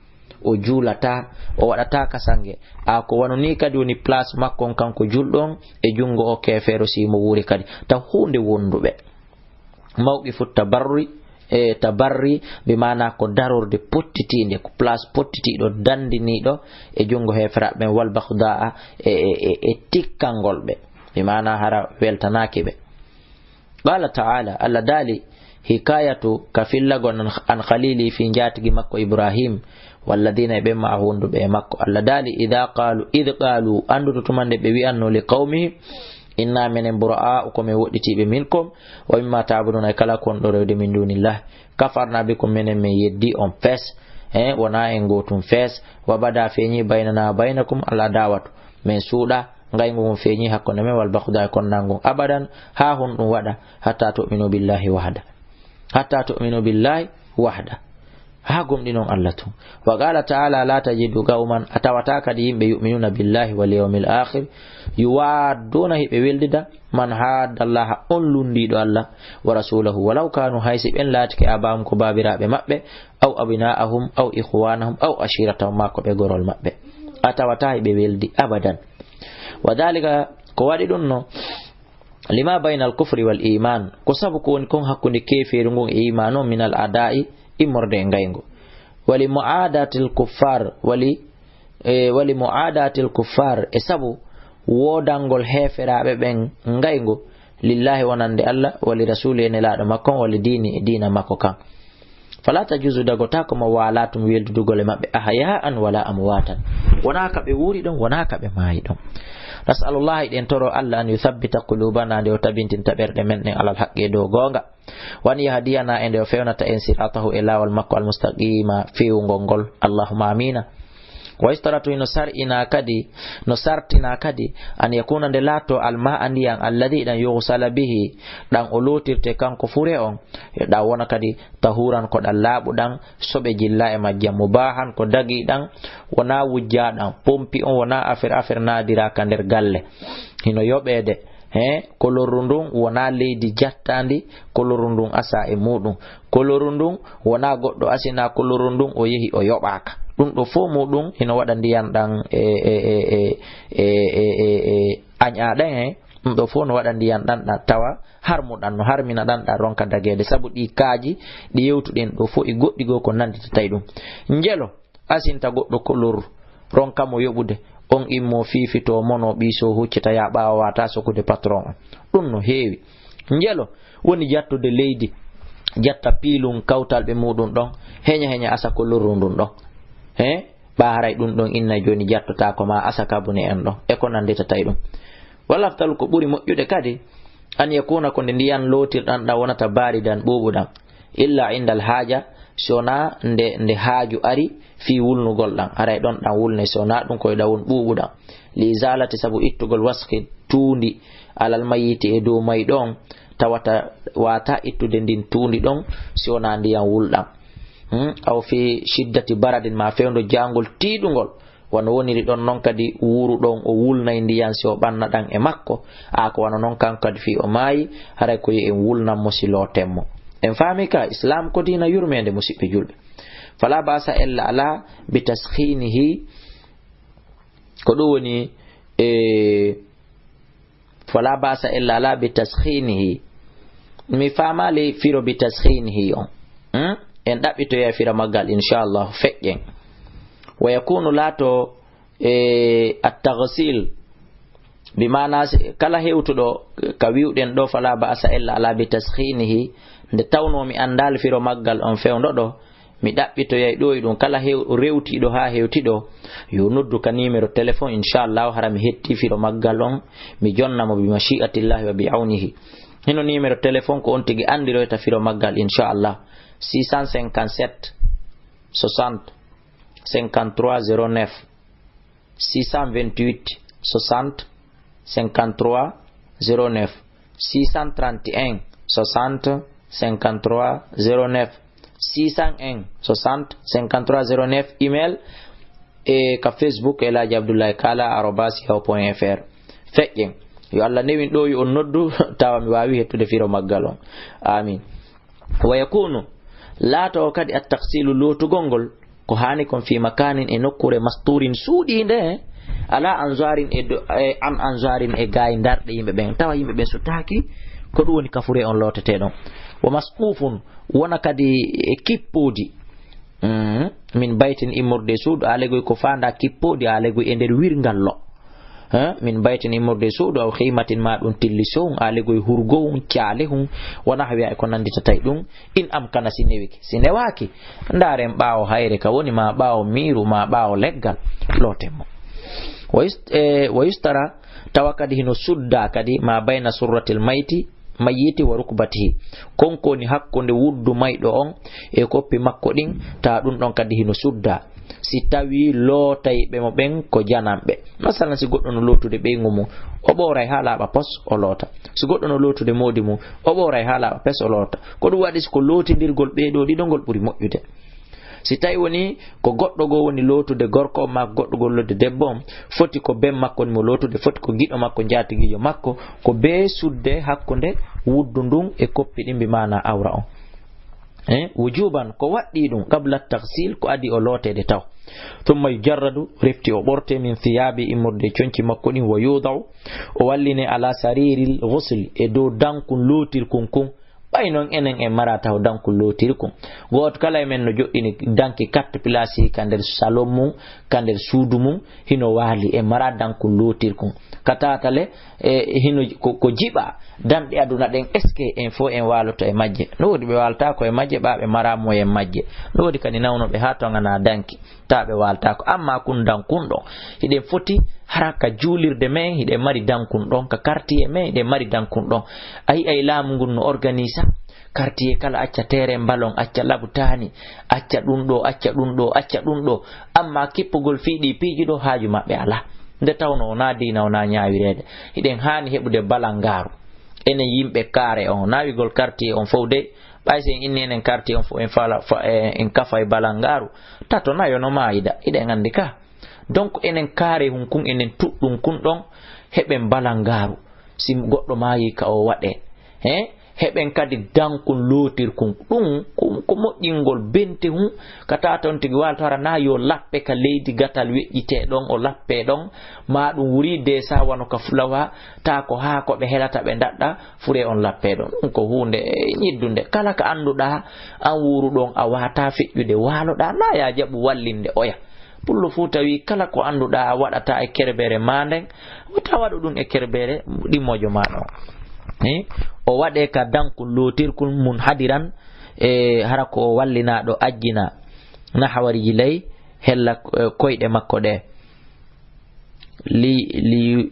o juulataa, o waɗataa kasange. A ko wano nii kadi woni place makko on, kanko julɗo on, e junngo o keefeero, si mo wuuri kadi. Taw huunde wonduɓe. Mawqifu tabarri, e tabarri, bi maana ko darorde pottitiinde, ko place pottitiiɗo, dandiniiɗo e junngo heeferaaɓe ɓen, wal baghdaa, e, e, e, e tikkangol ɓe, bi maana hara weltanaaki ɓe. Qaala ta'aala, Alla daali, hikaayatu, ka fillagol an, an khaliili, fii njaatigi makko Ibraahiim, walladhiina, e ɓen, ma'ahu, wonduɓe e makko. Alla daali, idhaa qaaluu, idh qaaluu, anndude tuma nde ɓe wi'annoo, li qawmihim, innaa minen buraa'u ko men woɗɗitiiɓe minkum wa mimmaa ta'buduuna e kala ko on ɗo rewde min duunillah. Kafarnaa bikum minen men yeddii on fes. He, wonaa en gootun fes. Wa badaa feeñii baynanaa wa baynakum al adaawatu. Men suuɗa ngayngu ngun feeñii hakkunde men wal baghdaa e konnaangu ngun abadan haa honɗun waɗa hattaa tu'minuu billaahi wahda. Hattaa tu'minuu billaahi wahda. Haa gomɗinon Alla tun. Wa qaala ta'aala, laa tajidu qawman, a tawataa kadi yimɓe, yu'minuuna billaahi wal yawmil aakhir, yuwaadduuna, hiɓe weldida, man haadda Allaaha, on lunndiiɗo Alla, wa rasuulahu, walaw kaanuu, hay si ɓen laatike, aabaa'ahum, ko baabiraaɓe maɓɓe, aw abnaa'ahum, aw ikhwaanahum, aw ashiiratahum, maa ko ɓe gorol maɓɓe. A tawataa hiɓe weldi abadan. Wa dhaalika, ko waɗi ɗun non, limaa baynal kufri wal iimaan, ko sabu ko woni kon hakkunde keefeeru ngun e iimaan on, minal adaa'i, immorde e ngayngu. Wali mu'aadaatil kuffaar, wali, e, wali mu'aadaatil kuffaar, e sabu woodangol heeferaaɓe ɓen ngayngu, lillaahi, wonande Alla, wali rasuuli, e nelaaɗo makko on, wali diini, e diina makko kan. Falaa tajuuzu, dagotaako mo waalaa tun weldudugol e maɓɓe, ahyaa'an walaa amwaatan. Wonaa ka ɓe wuuri ɗon, wonaa ka ɓe maayi ɗon. Nas'alullaaha, hiɗen toroo Alla, an yuthabbita quluubanaa, nde o tabintinta ɓerɗe men ɗen, alal haqqi, e dow goonga. Wa an yahdiyanaa, e nde o fewnata en, siraatahu, e laawol makko, almustaqiima, feewungol ngol. Allahumma aamiina. Wa yustaratu, hino sar'inaa kadi, no sartinaa kadi, an yakuuna, nde laatoo, almaa, ndiyan, alladhii, ɗan, yughsala bihi, ɗan o lootirte kanko fure on, yo ɗan wona kadi tahuuran, ko ɗan laaɓuɗan, soɓe jillaa e majjan, mubaahan, ko dagiiɗan, wonaa wujjaaɗan, pompi on wonaa affaire, affaire naadiraa ka nder galle. Hino yoɓeede, he, kolorru ndun wonaa leydi jattaandi, kolorru ndun asaa e muuɗun. Kolorru ndun wonaa goɗɗo asinaa kolorru ndun, o yehi o yoɓaaka. Ɗun ɗoo fow muuɗun hino waɗa ndiyan ɗan e, e, e, e, e, e, e, e, añaa ɗen, he. Ɗun ɗoo fow no waɗa ndiyan ɗan, ɗan tawa harmuɗan, no harmina ɗan, ɗan ronka dageede. Sabu ɗii kaaji ɗi yewtuɗen ɗoo fow e goɗɗi goo ko nannditata e ɗun. Njelo asinta goɗɗo kolorru, ronka mo yoɓude, on immoo fiifitoo, monoo ɓiisoo, huccita, yaa ɓaawo, waataa sokude patron on. Ɗun no heewi. Njelo woni jattude leydi, jatta piilun kawtalɓe muuɗun ɗon, heña heña asa kolorru ndun ɗon. He? Ɓaa haray ɗun ɗon inna jooni jattotaako maa asa kabune en ɗon, e ko nannditata e ɗun. Wal afdalu, ko ɓuri moƴƴude kadi, an yakuuna, ko nde ndiyan lootirɗan ɗan wonata baaridan, ɓuuɓuɗan, illaa indal haaja, si wonaa nde, nde haaju ari fii wulnugol ɗan, haray ɗon ɗan wulnay, si wonaa ɗun ko e ɗan woni ɓuuɓuɗan. Li izaalati, sabu ittugol, waskhi, tuundi, alal mayyiti, e dow mayɗo on, tawata waataa ittude ndin tuundi ɗon si wonaa ndiyan wulɗan. Hmm? Aw fii shiddati baradin, maa fewndo jaangol tiiɗungol, wano woniri ɗon non kadi wuuru ɗon o wulnay ndiyan si o ɓanna ɗan e makko, aa ko wano non kan kadi fii o maayi, haray ko yo en wulnan mo si looten mo. En faami ka, Islaam ko diina yurmeende, musiɓɓe julɓe. Falaa ba'sa, ella alaa, bi taskhiinihi, ko ɗun woni, e, falaa ba'sa, ella alaa, bi taskhiinihi. Mi faamaali firo bi taskhiinihi on. Hmm? En ɗaɓɓitoyay firo maggal, inshallah, feƴƴen. Wa yakuunu, laato, e, at-taghsiil. Bi maanaa, si, kala hewtuɗo ka wi'uɗen ɗoo, falaa ba'sa, ella alaa, bi taskhiinihi, nde tawnoo mi anndaali firo maggal on fewndo ɗoo, mi ɗaɓɓitoyay ɗoo e ɗun. Kala hew-, rewtiiɗo haa hewti ɗoo, yo noddu ka niimero telefon, inshallah, hara mi hettii firo maggal on, mi jonna mo bi mashi'atillahi wa bi awnihi. Hino niimero telefon ko on tigi anndiroyta firo maggal, inshallah. Six cent cinquante-sept, soixante, cinquante-trois, zéro neuf. Six cent vingt-huit, soixante, cinquante-trois, zéro neuf, six cent trente et un, soixante, cinquante-trois, zéro neuf. six cent un, soixante, cinquante-trois zéro neuf, email, e ka Facebook, Elhaji Abdullahi Kala arobase yahoo point F R. Feƴƴen. Yo Allah newin ɗo yo on noddu, tawa mi waawi hettude firo maggal on. Amin. Wa yakunu, laato kadi at-taghsilu, lootugol ngol, ko haani kon, fi makanin, e nokkuure, masturin, suuɗiinde, ala anzarin, e do, e an anzarin, e gaay darɗe yimɓe ɓen. Tawa yimɓe ɓen so taaki, ko ɗum woni ka fure on lootetee ɗon. Wa masqufun, wona kadi e kippoodi. Mhm. Min baytin, immorde e suudu, aalegoy ko faanda kippoodi, aalegoy e nder wirngal lo. Ha? Min baytin, immorde e suudu, aw khimatin, ma ɗum tilli sow, aalegoy hurgo hun, caale hun, wa nahwiha, e ko nanditata e ɗum, in amkana, si newike. Si newaaki, ndaaren ɓaawo hayre ka woni, ma ɓaawo miiru, ma ɓaawo leggal, looten mo. Wa yust-, e, wa yustara, tawa kadi hino sudda kadi, ma bayna surratil mayti, mayyiti wa rukbatihi. Kon ko woni hakkunde wuddu mayɗo on e koppi makko ɗin, ta ɗum ɗon kadi hino sudda. Si tawii lootayɓe mo ɓen ko jananɓe. Masalan, si goɗɗo no lootude ɓeyngu mum, o ɓooray haa laaɓa pos, o loota. Si goɗɗo no lootude moodi mum, o ɓooray haa laaɓa pes, o loota. Ko ɗum waɗi si ko lootindirgol ɓee ɗoo ɗiɗo ngol ɓuri moƴƴude. Si tawi woni ko goɗɗo goo woni lootude gorko on maa ko goɗɗo goo lootude debbo on, foti ko ben makko woni mo lootude, foti ko giɗo makko, njaatigiijo makko, ko bee sudde hakkunde wuddu ndun e koppi ɗin, bi maana awra on. Eh, wujuban, ko waɗɗii ɗum, qabla taghsil, ko adii o looteede taw. Thumma yujarradu, refti o ɓortee, min thiyaabi, immorde e conci makko ɗin, wa yudau, o walline, ala sariril ghusl, e dow dankun lootirkun kun. Ɓay non enen en maraa taho dankun lootirkun. Gooto kala e men no joɗɗini danki quatre places ka nder salon mum, ka nder suudu mum, hino waali, en maraa dankun lootirkun. Ka taatale, e hino ko, ko jiɓa, danɗe aduna ɗen, est-ce que en fof en waaloto e majje? No woodi ɓe waaltaako e majje, ɓaa ɓe maraa moyen majje. No woodi kadi nawnooɓe haa toŋanaa danki, taa ɓe waaltaako. Amma kun dankun ɗon, hiɗen foti hara ka juulirde men, hiɗen mari dankun ɗon, ka quartier men, hiɗen mari dankun ɗon. A yi'ay laamu ngun no organisa, quartier kala acca terrain ballon, acca labutaani, acca ɗun ɗoo, acca ɗun ɗoo, acca ɗun ɗoo. Amma kippugol fii ɗii piiji ɗoo, haaju maɓɓe alaa. Nde tawnoo wonaa diina, wonaa ñaawireede. Hiɗen haani heɓude balangaaru. Enen yimɓe kaare on, naawigol quartier on fow dey, ɓay si en inni enen quartier on fow en fala, fa, eh, en kafay balangaaru, tato nayo no maayida, hiɗen anndi ka. Donc, enen kaare hun kun, enen tuɗɗun kun ɗon, heɓen balangaaru. Si goɗɗo maayii ka o waɗee. He? Heɓen kadi dankun lootirkun. Ɗun ko, ko moƴƴingol bente hun, ka taa ton tigi waalto hara naa yo lappe ka leydi gatal weƴƴitee ɗon, o lappee ɗon, maa ɗun wurii deesa wano ka fulawa, taa ko haa ko ɓe helata ɓe ndaɗɗa, furee on lappee ɗon. Ɗun ko huunde ñiddunde. Kala ka annduɗaa, an wuuru ɗon, a waataa feƴƴude, waaloɗaa, naa yaa jaɓu wallinde oya. Pullo Fuuta wi'i, kala ko annduɗaa a waɗataa e kerbere maa nden, wota waɗu ɗun e kerbere ɗimmoojo maa ɗon. Eh? O waɗee ka dankun lootirkun munhadiran, e hara ko o wallinaaɗo ajjina, nahwa rijlay, hella, eh, koyɗe makko ɗe. Li, li,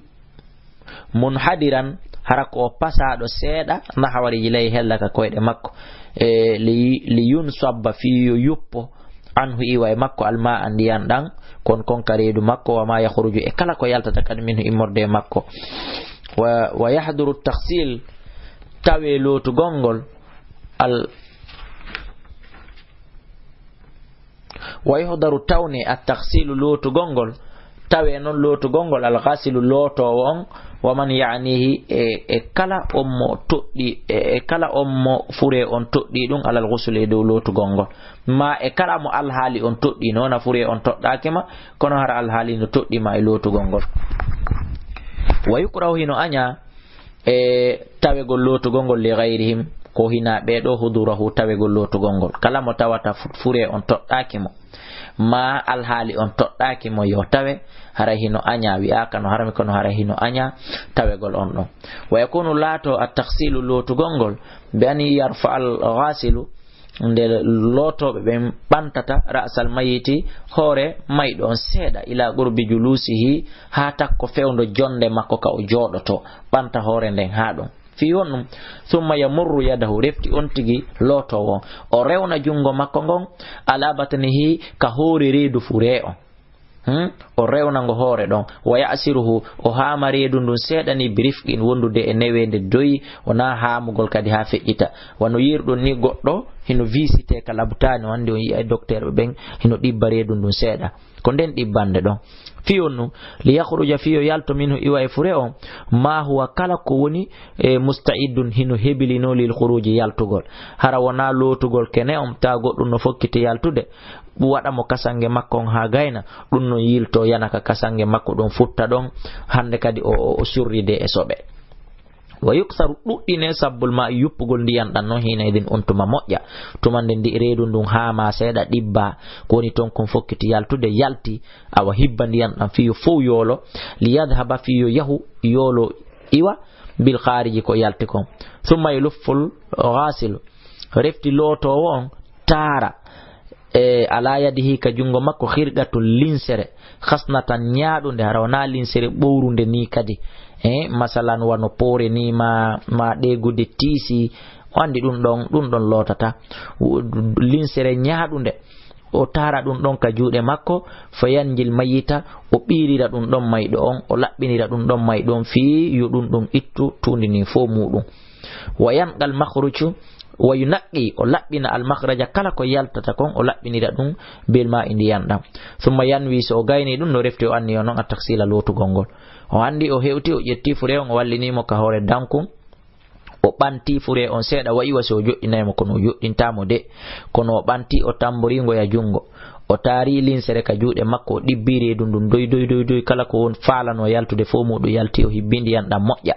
munhadiran, hara ko o pasaaɗo seeɗa, nahwa rijlay, hella ka koyɗe makko. E, li, li yunsabba, fii yo yuppo, anhu, iwa e makko, almaa, ndiyan ɗan, kon, kon ka reedu makko, wa ma yakhruju, e kala ko yaltata kadi minhu, immorde e makko. Wa, wa yahduru taghsil, tawe lootugol ngol, al, Wa yuhdaru, tawne, at-taghsilu, lootugol ngol, tawe non lootugol ngol, al-ghasilu, lootoowo on, wa man ya'nihi, e, e kala on mo toɗɗi, e, e kala on mo furee on toɗɗi ɗum, alal ghusli, e dow lootugol ngol. Ma e kala mo alhaali on toɗɗi, no wona furee on toɗɗaaki ma, kono hara alhaali no toɗɗi ma e lootugol ngol. Wa yukrahu, hino añaa, e tawegol lootugol ngol, li ghayrihim, ko hinaa ɓee ɗoo, hudurahu, tawegol lootugol ngol. Kala mo tawata fu-, furee on toɗɗaaki mo, maa alhaali on toɗɗaaki mo, yo tawe, haray hino añaa, wi'aaka no harmi, kono haray hino añaa tawegol on ɗon. Wa yakunu, laato, at-taghsilu, lootugol ngol, bi an yarfa al-ghasilu, nde lootooɓe ɓen ɓantata ra'sal mayiti, hoore mayɗo on seeɗa, ila qurbi julusihi, haa takko fewndo jonde makko ka o jooɗoto, ɓanta hoore nden haa ɗon. Fii honɗum? Thumma yamurru yadahu, refti on tigi lootoowo on, o rewna junngo makko ngon, ala batnihi, ka hoore reedu furee on. Hmm? O rewna ngo hoore ɗon. Wa ya'siruhu, o haama reedu ndun seeɗa ni, bi rifqin, wondude e neweende doyi, wonaa haamugol kadi haa feƴƴita. Wano yi'irɗon ni goɗɗo hino visite ka labutaani, o anndi on yi'ay dokteerɓe ɓen hino ɗibba reedu ndun seeɗa. Ko nden ɗibbande ɗon. Fii on nu, li yakhruja, fii yo yalto, minhu, iwa e fure on, ma huwa, kala ko woni, e, musta'iddun, hino hebilinoo, lil khuruji, yaltugol. Hara wonaa lootugol kene on, taa goɗɗum no fokkiti yaltude, waɗa mo kasange makko on haa gayna, ɗum non yiltoo yana ka kasange makko ɗon futta ɗon, hande kadi o, o, o surride e soɓe. Wa yuksaru, ɗuɗɗine sabbul maa'i, yuppugol ndiyan ɗan non, hiina idin, on tuma moƴƴa. Tuma nde ndi reedu ndun haama seeɗa, ɗibba, ko woni ton kon fokkiti yaltude, yalti, awa hibba ndiyan ɗan fii yo fow yoolo, li yadhhaba, fii yo yahu yoolo iwa, bil khariji, ko yalti kon. Thumma yulufful ghasilu, refti lootoowo on taara, e, ala yadihi, ka junngo makko, khirqatun, linsere, khasnatan, ɲaaɗunde, hara wonaa linsere ɓowrunde nii kadi. E, masalan, wano poore nii, ma, ma ɗeegude tiisi, o anndi ɗum ɗon, ɗum ɗon lootata. W-, linsere ɲaaɗunde, o taara ɗum ɗon ka juuɗe makko, fa yanjil mayyita, o ɓiirira ɗum ɗon mayɗo on, o laɓɓinira ɗum ɗon mayɗo on, fii yo ɗum ɗon ittu tuundi nii fow muuɗum. Wa yanqal makhruju, wa yunaqqi, o laɓɓina, al makhraja, kala ko yaltata kon, o laɓɓinira ɗum, bil maa'i, ndiyan ɗan. Thumma yanwi, so o gayni ɗum, no refti o anniyo non, at taksila, lootugol ngol. O anndi o hewti, o ƴetti fure on, o wallini mo ka hoore dankun, o ɓanti fure on seeɗa, wa iwa si o joɗɗinay mo, kono o joɗɗintaa mo de, kono o ɓanti, o tambori ngo ya junngo. O taari linsere ka juuɗe makko, o ɗibbi reedu ndun doy, doy, doy, doy, kala ko won faalano yaltude fow muuɗum yalti, o hibbi ndiyan ɗan moƴƴa.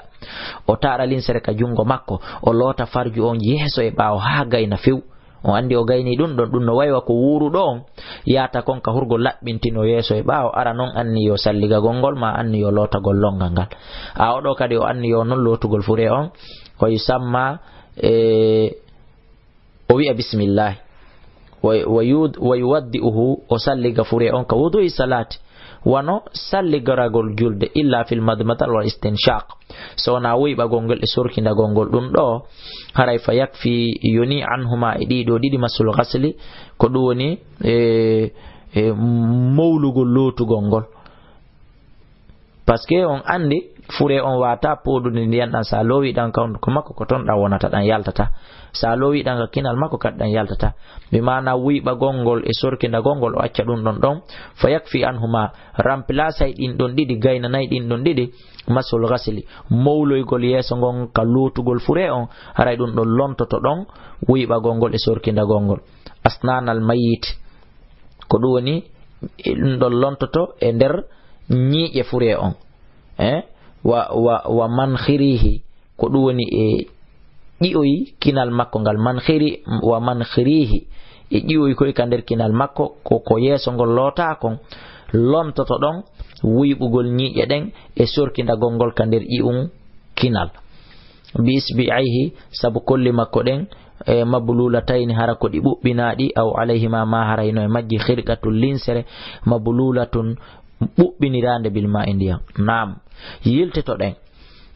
O taara linsere ka junngo makko, o loota farju on yeeso e ɓaawo haa gayna few. O anndi o gayni ɗum ɗon, ɗum no waywa ko wuuruɗo on yaata kon ka hurgo laɓɓintino yeeso e ɓaawo, ara non anniyo salligagol ngol, ma anniyo lootagol lonngal ngal. A oɗo kadi o anniyo non lootugol fure on, o yusamma, e, o wi'a bismillahi. Wa, wa yud-, wa yuwaddi'uhu, o salliga fure on ka wudu'i salati. Wano salligaragol julde, illa fil madmadati wal istinshaq. So wonaa wuyɓagol ngol e sorkindagol ngol ɗum ɗo, haray fa yakfi, yoni, anhuma, e ɗiɗo ɗiɗi, masul ghasli, ko ɗum woni, e, e, mowlugol lootugol ngol. Parce que on anndi fure on waata pooɗude ndiyan ɗan, sa loowi ɗan ka hunduko makko, ko ton ɗan wonata, ɗan yaltata. Sa loowi ɗan ka kinal makko, kadi ɗan yaltata. Bi maana wuyɓagol ngol e sorkindagol ngol, o acca ɗum ɗon ɗon. Fa yakfi anhuma, remplace ay ɗin ɗon ɗiɗi, gaynanay ɗin ɗon ɗiɗi, masul ghasli, mowloygol yeeso ngon ka lootugol fure on, haray ɗum ɗon lontoto ɗon wuyɓagol ngol e sorkindagol ngol. Asnanal mayyit, ko ɗum woni, e ɗum ɗon lontoto e nder ñiiƴe fure on. Eh? Wa, wa, wa mankhirihi, ko ɗum woni e ƴi'oy kinal makko ngal. Mankhiri, wa mankhirihi, e ƴi'oy koy ka nder kinal makko, ko, ko yeeso ngol lootaa kon, lontoto ɗon wuyɓugol ñiiƴe ɗen e sorkindagol ngol ka nder ƴi'un kinal. Bi isbi'ayhi, sabu kolli makko ɗen, e mablulatayni, hara ko ɗi ɓuɓɓinaaɗi, aw alayhima, ma hara hino e majji, khirqatun, linsere, mablulatun, ɓuɓɓiniraande, bil maa'i, ndiyan. Naam, yiltitoɗen.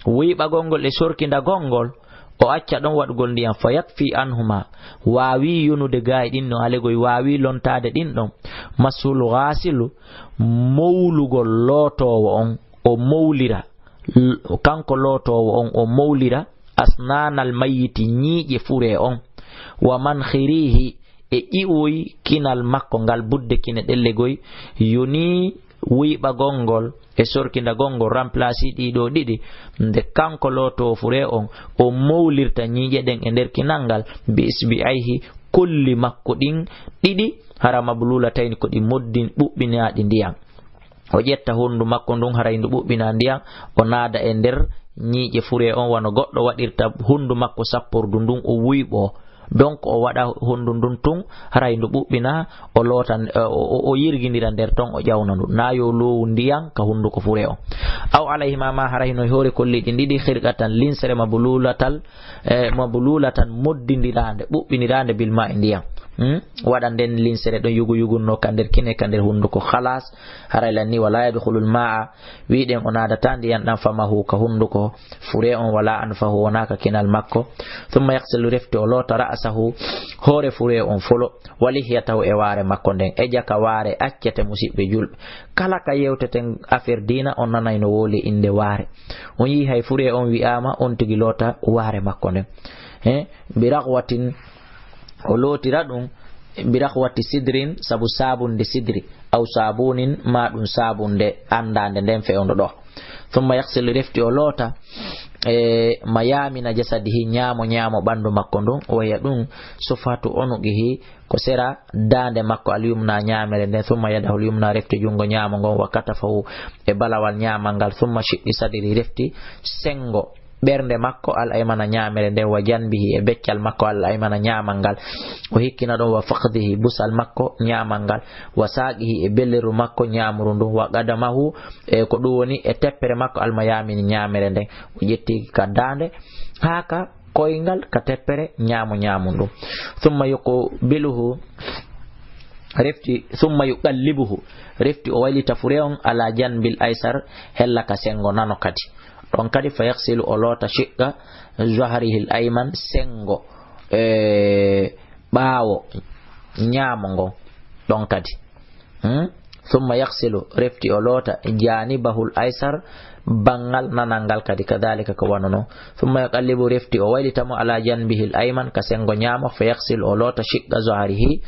Wuyɓagol ngol e sorkindagol ngol, o acca ɗon waɗugol ndiyan, fa yakfi anhuma, waawi yonude gaay ɗin ɗon, alegoy waawi lontaade ɗin ɗon, masul ghasilu, mowlugol lootoowo on, o mowlira, l-, kanko lootoowo on, o mowlira, asnanal mayyiti, ñiiƴe fure on, wa mankhirihi, e ƴi'oy kinal makko ngal, budde kine ɗelle goy, yoni wuyɓagol ngol e sorkindagol ngol, remplace ɗiɗo ɗiɗi, nde kanko lootoowo fure on, o mowlirta ñiiƴe ɗen e nder kinal ngal, bi isbi'ayhi, kolli makko ɗin ɗiɗi, hara mablulatayni, ko ɗi moddin ɓuɓɓinaaɗi ndiyan. O ƴetta hondu makko ndun, haray ndu ɓuɓɓina ndiyan, o naada e nder ñiiƴe fure on, wano goɗɗo waɗirta hondu makko sappordu ndun, o wuyɓoo. Donc, o waɗa hondu ndun tun, haray ndu ɓuɓɓina, o loota, o, o, o yirgindira nder ton, o ƴawna ndu. Naa yo loowu ndiyan ka hunduko fure on. Aw alayhima, ma haray no e hoore kolli ɗin ɗiɗi, khirqatan, linsere, mabululatal, e, mabululatan, moddindiraande, ɓuɓɓiniraande, bil maa'i, ndiyan. Hmm? Waɗa nden linsere ɗon yugu yugunno ka nder kine, ka nder hunduko. Khalas, haray lan ni, wala yadkhulul ma'a, wi'uɗen o naadataa ndiyan ɗan famahu ka hunduko fure on, wala anfahu wonaa ka kinal makko. Thumma yaghsilu, refti o loota, ra'sahu, hoore fure on folo, wa lihyatahu, e waare makko nden. E jaka waare accete, musiɓɓe julɓe. Kala ka yewteten affaire diina, on nanay no wowli innde waare. On yi'i hay fure on wi'aama on tigi loota waare makko nden. He, bi raghwatin, o lootira ɗum, bi raghwati sidrin, sabu saabunde sidri, aw saabunin, maa ɗum saabunde anndaande nden fewndo ɗoo. Thumma yaghsilu, refti o loota, e, mayaamina jasadihi, ñaamo ñaamo ɓanndu makko ndun, wa hiya, ɗum, sufhatu unuqihi, ko sera daande makko, al yumna, ñaamere nden. Thumma yadahul yumna, refti junngo ñaamo ngon, wa katafahu, e balawal ñaamal ngal. Thumma shiqqi sadrihi, refti senngo ɓernde makko, al aymana, ñaamere nden, wa janbihi, e beccal makko al aymana, ñaamal ngal. O hikkina ɗon, wa fakhdihi, busal makko ñaamal ngal, wa saaqihi, e belleru makko ñaamuru ndun, wa qadamahu, e ko ɗum woni e teppere makko, al mayamini, ñaamere nden. O ƴetti ka daande haa ka koyngal, ka teppere ñaamo ñaamo ndun. Thumma yuqbiluhu, refti, thumma yuqallibuhu, refti o waylita fure on, ala janbil aysar, hella ka senngo nano kadi. Ɗon kadi, fa yaghsilu, o loota, shiqqa zahrihil ayman, senngo, e, ɓaawo ñaamo ngon. Ɗon kadi. Hmm? Thumma yaghsilu, refti o loota, janibahul aysar, banngal nanal ngal kadi, kadhalika, ko wano non. Thumma yuqallibu, refti o waylita mo, ala janbihil ayman, ka senngo ñaamo, fa yaghsilu, o loota, shiqqa zahrihi,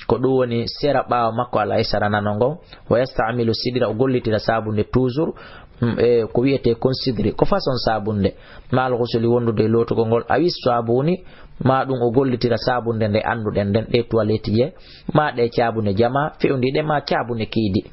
ko ɗum woni sera ɓaawo makko al aysara nano ngon, wa yasta'milu sidra, o gollitira saabunde toujours, mm, e ko wi'etee kon sidri, ko façon saabunde, ma'al ghusli, wondude e lootugol ngol, awi saabuni, maa ɗum o gollitira saabunde nde annduɗen nden, ɗe toilette je, maa ɗe caabune jamaa fewndi ɗe, maa caabune kiidi.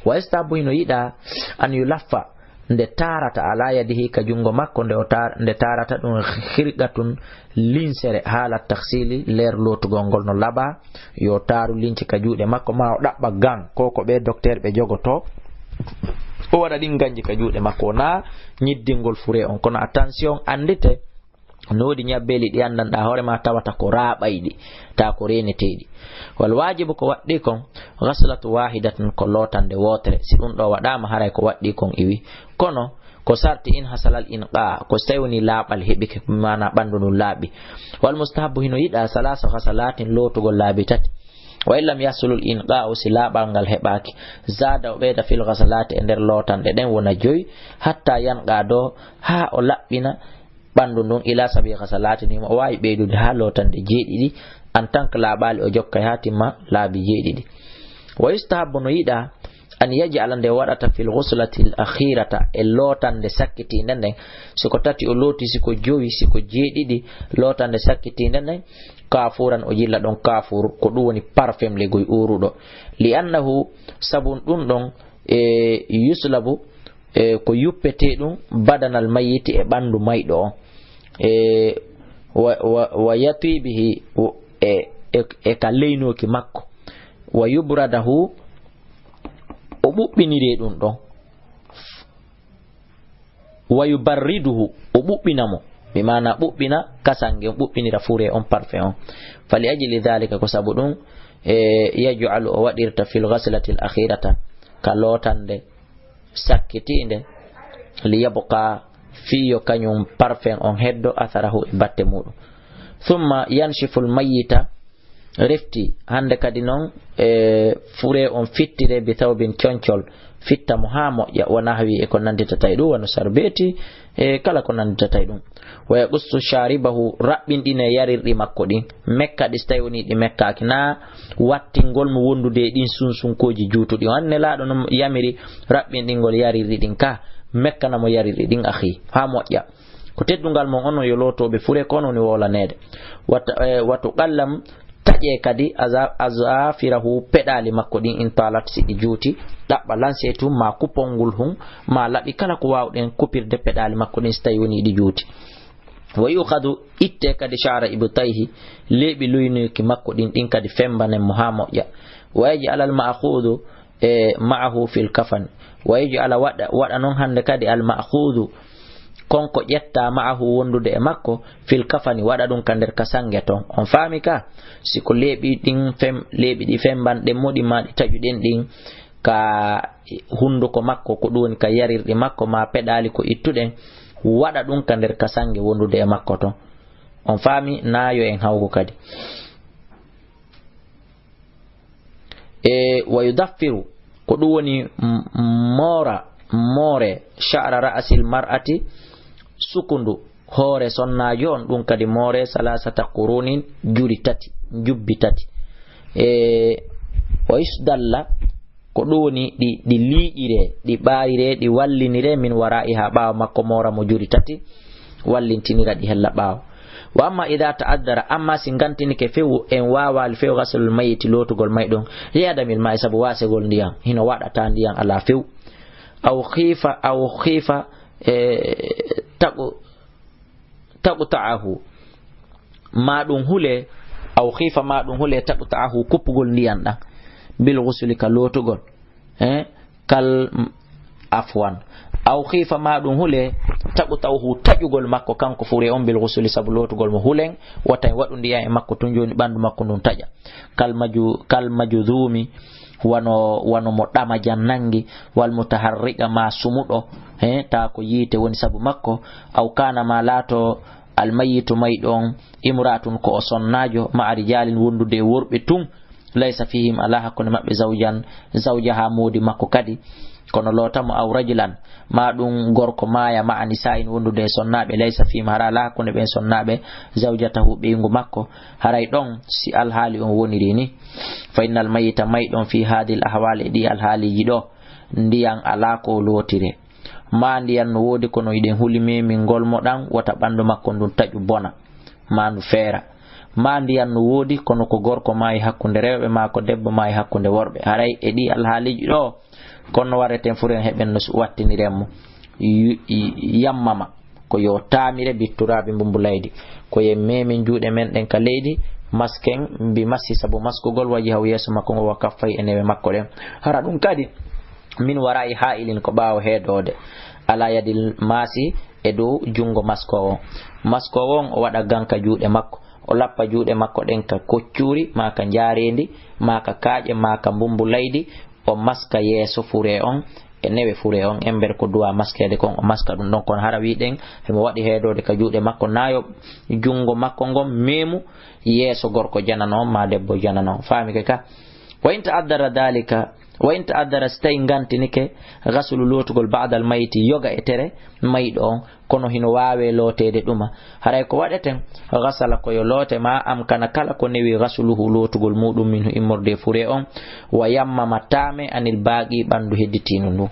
Wa yustahabbu, hino yiɗaa, an yulaffa, nde taarata, ala yadihi, ka junngo makko, nde o taar-, nde taarata ɗum, khirqatun, linsere, haala taghsili, leer lootugol ngol no labaa, yo taaru lince ka juuɗe makko, maa o ɗaɓɓa gant, ko ko ɓe docteur ɓe jogotoo, o waɗa ɗin ganji ka juuɗe makko, wonaa ñiddingol fure on, kono attention, anndite, no woodi ñabbeeli ɗi anndanɗaa hoore maa tawata ko raaɓayɗi, taa ko reeneteeɗi. Wal waajibu, ko waɗɗii kon, ghaslatu waahidatin, ko lootande wootere. Si ɗum ɗoo waɗaama, haray ko waɗɗii kon iwi. Kono, ko sarti in hasalal inqaa, ko si tawi woni laaɓal heɓike, maanaa ɓanndu ndun laaɓi. Wal mustahabbu, hino yiɗaa, salaasu ghasalaatin, lootugol laabi tati. Wa in lam yahsulul inqaa'u, si laaɓal ngal heɓaaki, zaada, o ɓeyda, fil ghasalaati, e nder lootanɗe ɗen, wona joyi, hatta yanqaa, do, haa o laɓɓina, ɓanndu ndun, ila sabi ghasalatin, himo waawi ɓeydude haa lootande jeeɗiɗi, en tant que laaɓaali o jokkay haa timma laabi jeeɗiɗi. Wa yustahabbu, no yiɗaa, an yaj'ala, nde waɗata, fil ghuslatil akhirata, e lootande sakkitiinde nden, si ko tati o looti, si ko jowi, si ko jeeɗiɗi, lootande sakkitiinde nden, kaafuran, o jilla ɗon kaafuur, ko ɗum woni parfum legoy uuruɗo. Li annahu, sabu ɗum ɗon, e, yuslabu, e, ko yuppetee ɗum, badanal mayyiti, e ɓanndu mayɗo on, e, wa, wa, wa yatibihi, e, e, e ka leynooki makko, wa yubradahu, o ɓuɓɓiniree ɗum ɗon, wa yubarriduhu, o ɓuɓɓina mo, bi maana ɓuɓɓina kasange, o ɓuɓɓinira fure on, parfum on. Fa li ajli dhalika, ko sabu ɗum, e, yaj'alu, o waɗirta, fil ghaslatil akhirata, ka lootande sakkitiinde, li yabqa, fii yo kañum parfum on heddo, atharahu, e batte muɗum. Thumma yanshiful mayyita, refti, hande kadi non, e, fure on fittire, bi thawbin, concol, fitta mo haa moƴƴa, wa nahwi, e ko nanditata e ɗum, wano sarbeeti, e kala ko nanditata e ɗum. Wa yaqussu sharibahu, raɓɓinɗine yarirɗi makko ɗin, mekka ɗi, si tawi woni ɗi mekkaaki, naa wattingol mo wondude e ɗin sunsunkooji juutuɗi. On Nelaaɗo no yamiri raɓɓinɗingol yarirɗi ɗin ka, mekkana mo yarirɗi ɗin, akhi, haa moƴƴa. Ko teddungal mon, onon yo lootooɓe fure, ko onon woni wowlaneede. Wata, e, watu qallam, taƴee kadi aza-, azafirahu, peɗaali makko ɗin, in talat, si ɗi juuti, ɗaɓɓa lanseetu, maa kupongul hun, maa laɓi, kala ko waawɗen kupirde peɗaali makko ɗin, si tawi woni ɗi juuti. Wa yu'khadhu, ittee kadi, sha'ra ibtayhi, leeɓi luynoyki makko ɗin, ɗin kadi fembanen mo haa moƴƴa. Wa yaj'alal ma'khudhu, e, ma'ahu fil kafan. Wa yaj'ala, waɗa, waɗa non hande kadi al ma'khudhu, kon ko ƴettaa ma'ahu wondude e makko, fil kafani, waɗa ɗum ka nder kasange ton. On faami ka? Si ko leeɓi ɗin fem-, leeɓi ɗi fembanɗen mo ɗin maa ɗi taƴuɗen ɗin ka hunduko makko, ko ɗum woni ka yarirɗi makko maa peɗaali ko ittuɗen, waɗa ɗum ka nder kasange wondude e makko ton. On faami? Naa yo en hawru kadi. E, wa yudaffiru, ko ɗum woni m-, moora, moore, sha'ra ra'sil mar'ati, sukundu hoore sonnaajo on, ɗum kadi moore, salasata qurunin, juri tati, njubbi tati. E, wa yusdalla, ko ɗum woni ɗi, ɗi liiƴiree, ɗi ɓaariree, ɗi walliniree, min waraa'ihaa, ɓaawo makko moora mo juri tati, wallintinira ɗi hella ɓaawo. Wa amma idaa ta'addara, amma si ngantinike few, en waawaali few ghaslul mayyiti, lootugol mayɗo on, li adamil maa'i, sabu waasegol ndiyan, hino waɗata ndiyan alaa few. Aw khiifa, aw khiifa, e, taqu-, taqta'ahu, maa ɗum hulee, aw khiifa, maa ɗum hulee, taqta'ahu, kuppugol ndiyan ɗan, bil ghusli, ka lootugol. Eh, kal, afwan. Aw khiifa, maa ɗum hulee, taqta'uhu, taƴugol makko kanko fure on, bil ghusli, sabu lootugol mo hulen, wota en waɗu ndiyan e makko tun jooni ɓandu makko ndun taƴa. Kal maju-, kal majuzuumi, wano, wano mo ɗamajan nangi, wal mutaharriqa, maa sumuɗo, eh, taa ko yiite woni sabu makko, aw kaana, maa laato, al mayyitu, mayɗo on, imra'atun, ko o sonnaajo, ma'a rijaalin, wondude e worɓe tun, laysa fiihim, alaa hakkunde maɓɓe, zawjan, zawjaha, moodi makko kadi, kono loota mo, aw rajulan, maa ɗum gorko maaya, ma'a nisaa'in, wondude e sonnaaɓe, laysa fiihim, hara alaa hakkunde ɓen sonnaaɓe, zawjatahu, ɓeyngu makko, haray ɗon, si alhaali on woniri ni, fa innal mayyita, mayɗo on, fii haadihil ahwaali, e ɗii alhaaliiji ɗoo, ndiyan alaa ko o lootire. Maa ndiyan no woodi kono hiɗen huli memingol mo ɗan, wota ɓandu makko ndun taƴu bona, maa ndu feera. Maa ndiyan no woodi kono ko gorko maayi hakkunde rewɓe, maa ko debbo maayi hakkunde worɓe. Haray e ɗii alhaaliiji ɗoo, kono no wareten furen heɓen no su-, wattiniren mo. Yu-, i-, yammama. Ko yo taamire bitturaabi mbumbulaydi. Ko yen meemin juuɗe men ɗen ka leydi, masken bi masi sabu maskugol wajihahu yeeso makko ngo wa kaffayhi e newe makko ɗen. Hara ɗum kadi min waraa'i haa'ilin ko ɓaawo heedoode. Alaa yadil maasi e dow junngo maskoowo. Maskoowo on o waɗa gan ka juuɗe makko. O lappa juuɗe makko ɗen ka koccuuri, maa ka njaareendi, maa ka kaaƴe, maa ka mbumbulaydi, o maska yeeso furee on e newe furee on, embere ko duwaa maskeede kon, o maska ɗum ɗon. Kono hara wi'uɗen himo waɗi heedoode ka juuɗe makko, naa yo junngo makko ngon meemu yeeso gorko janano on maa debbo janano on. Faamike ka? Wa in ta'addara daalika, wa in ta'addara, si tawi ngantinike, ghaslu, lootugol, ba'dal mayyiti, yoga e tere mayɗo on, kono hino waawee looteede ɗuma. Haray ko waɗeten, ghasala, ko yo loote, maa amkana, kala ko newi, ghasluhu, lootugol muuɗum, minhu, immorde e furee on, wa yammama, taame, anil baaqi, ɓanndu hedditiindu ndun.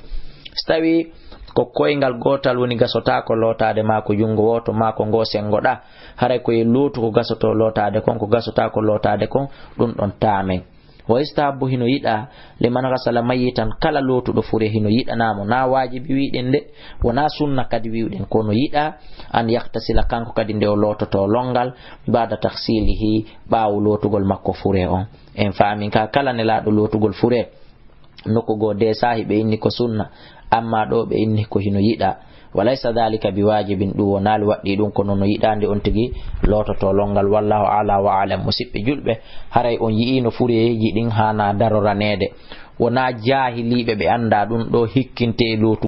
Si tawii ko koyngal gootal woni gasotaako lootaade, maa ko junngo wooto, maa ko ngoo senngoɗaa, haray ko e lootu ko gasotoo lootaade kon, ko gasotaako lootaade kon, ɗum ɗon taamen. Wa yustahabbu, hino yiɗaa, liman ghasala mayyitan, kala lootuɗo fure, hino yiɗanaa mo, naa waajibi wi'uɗen de, wonaa sunna kadi wi'uɗen, kono yiɗaa, an yaghtasila, kanko kadi nde o loototoo lonngal, ba'da taghsilihi, ɓaawo lootugol makko fure on. En faamin ka, kala nelaaɗo lootugol fure, nokku goo de saahi ɓe inni ko sunna, amma ɗoo ɓe inni ko hino yiɗaa. Wa laysa dhalika bi wajibin, ɗum wonaali waɗɗii ɗum, kono no yiɗaa nde on tigi loototoo lonngal. Wallahu a'la wa a'lam. Musiɓɓe julɓe, haray on yi'ii no fureeji ɗin haanaa daroraneede. Wonaa jaahiliiɓe ɓe anndaa ɗum ɗoo hikkinte e lootu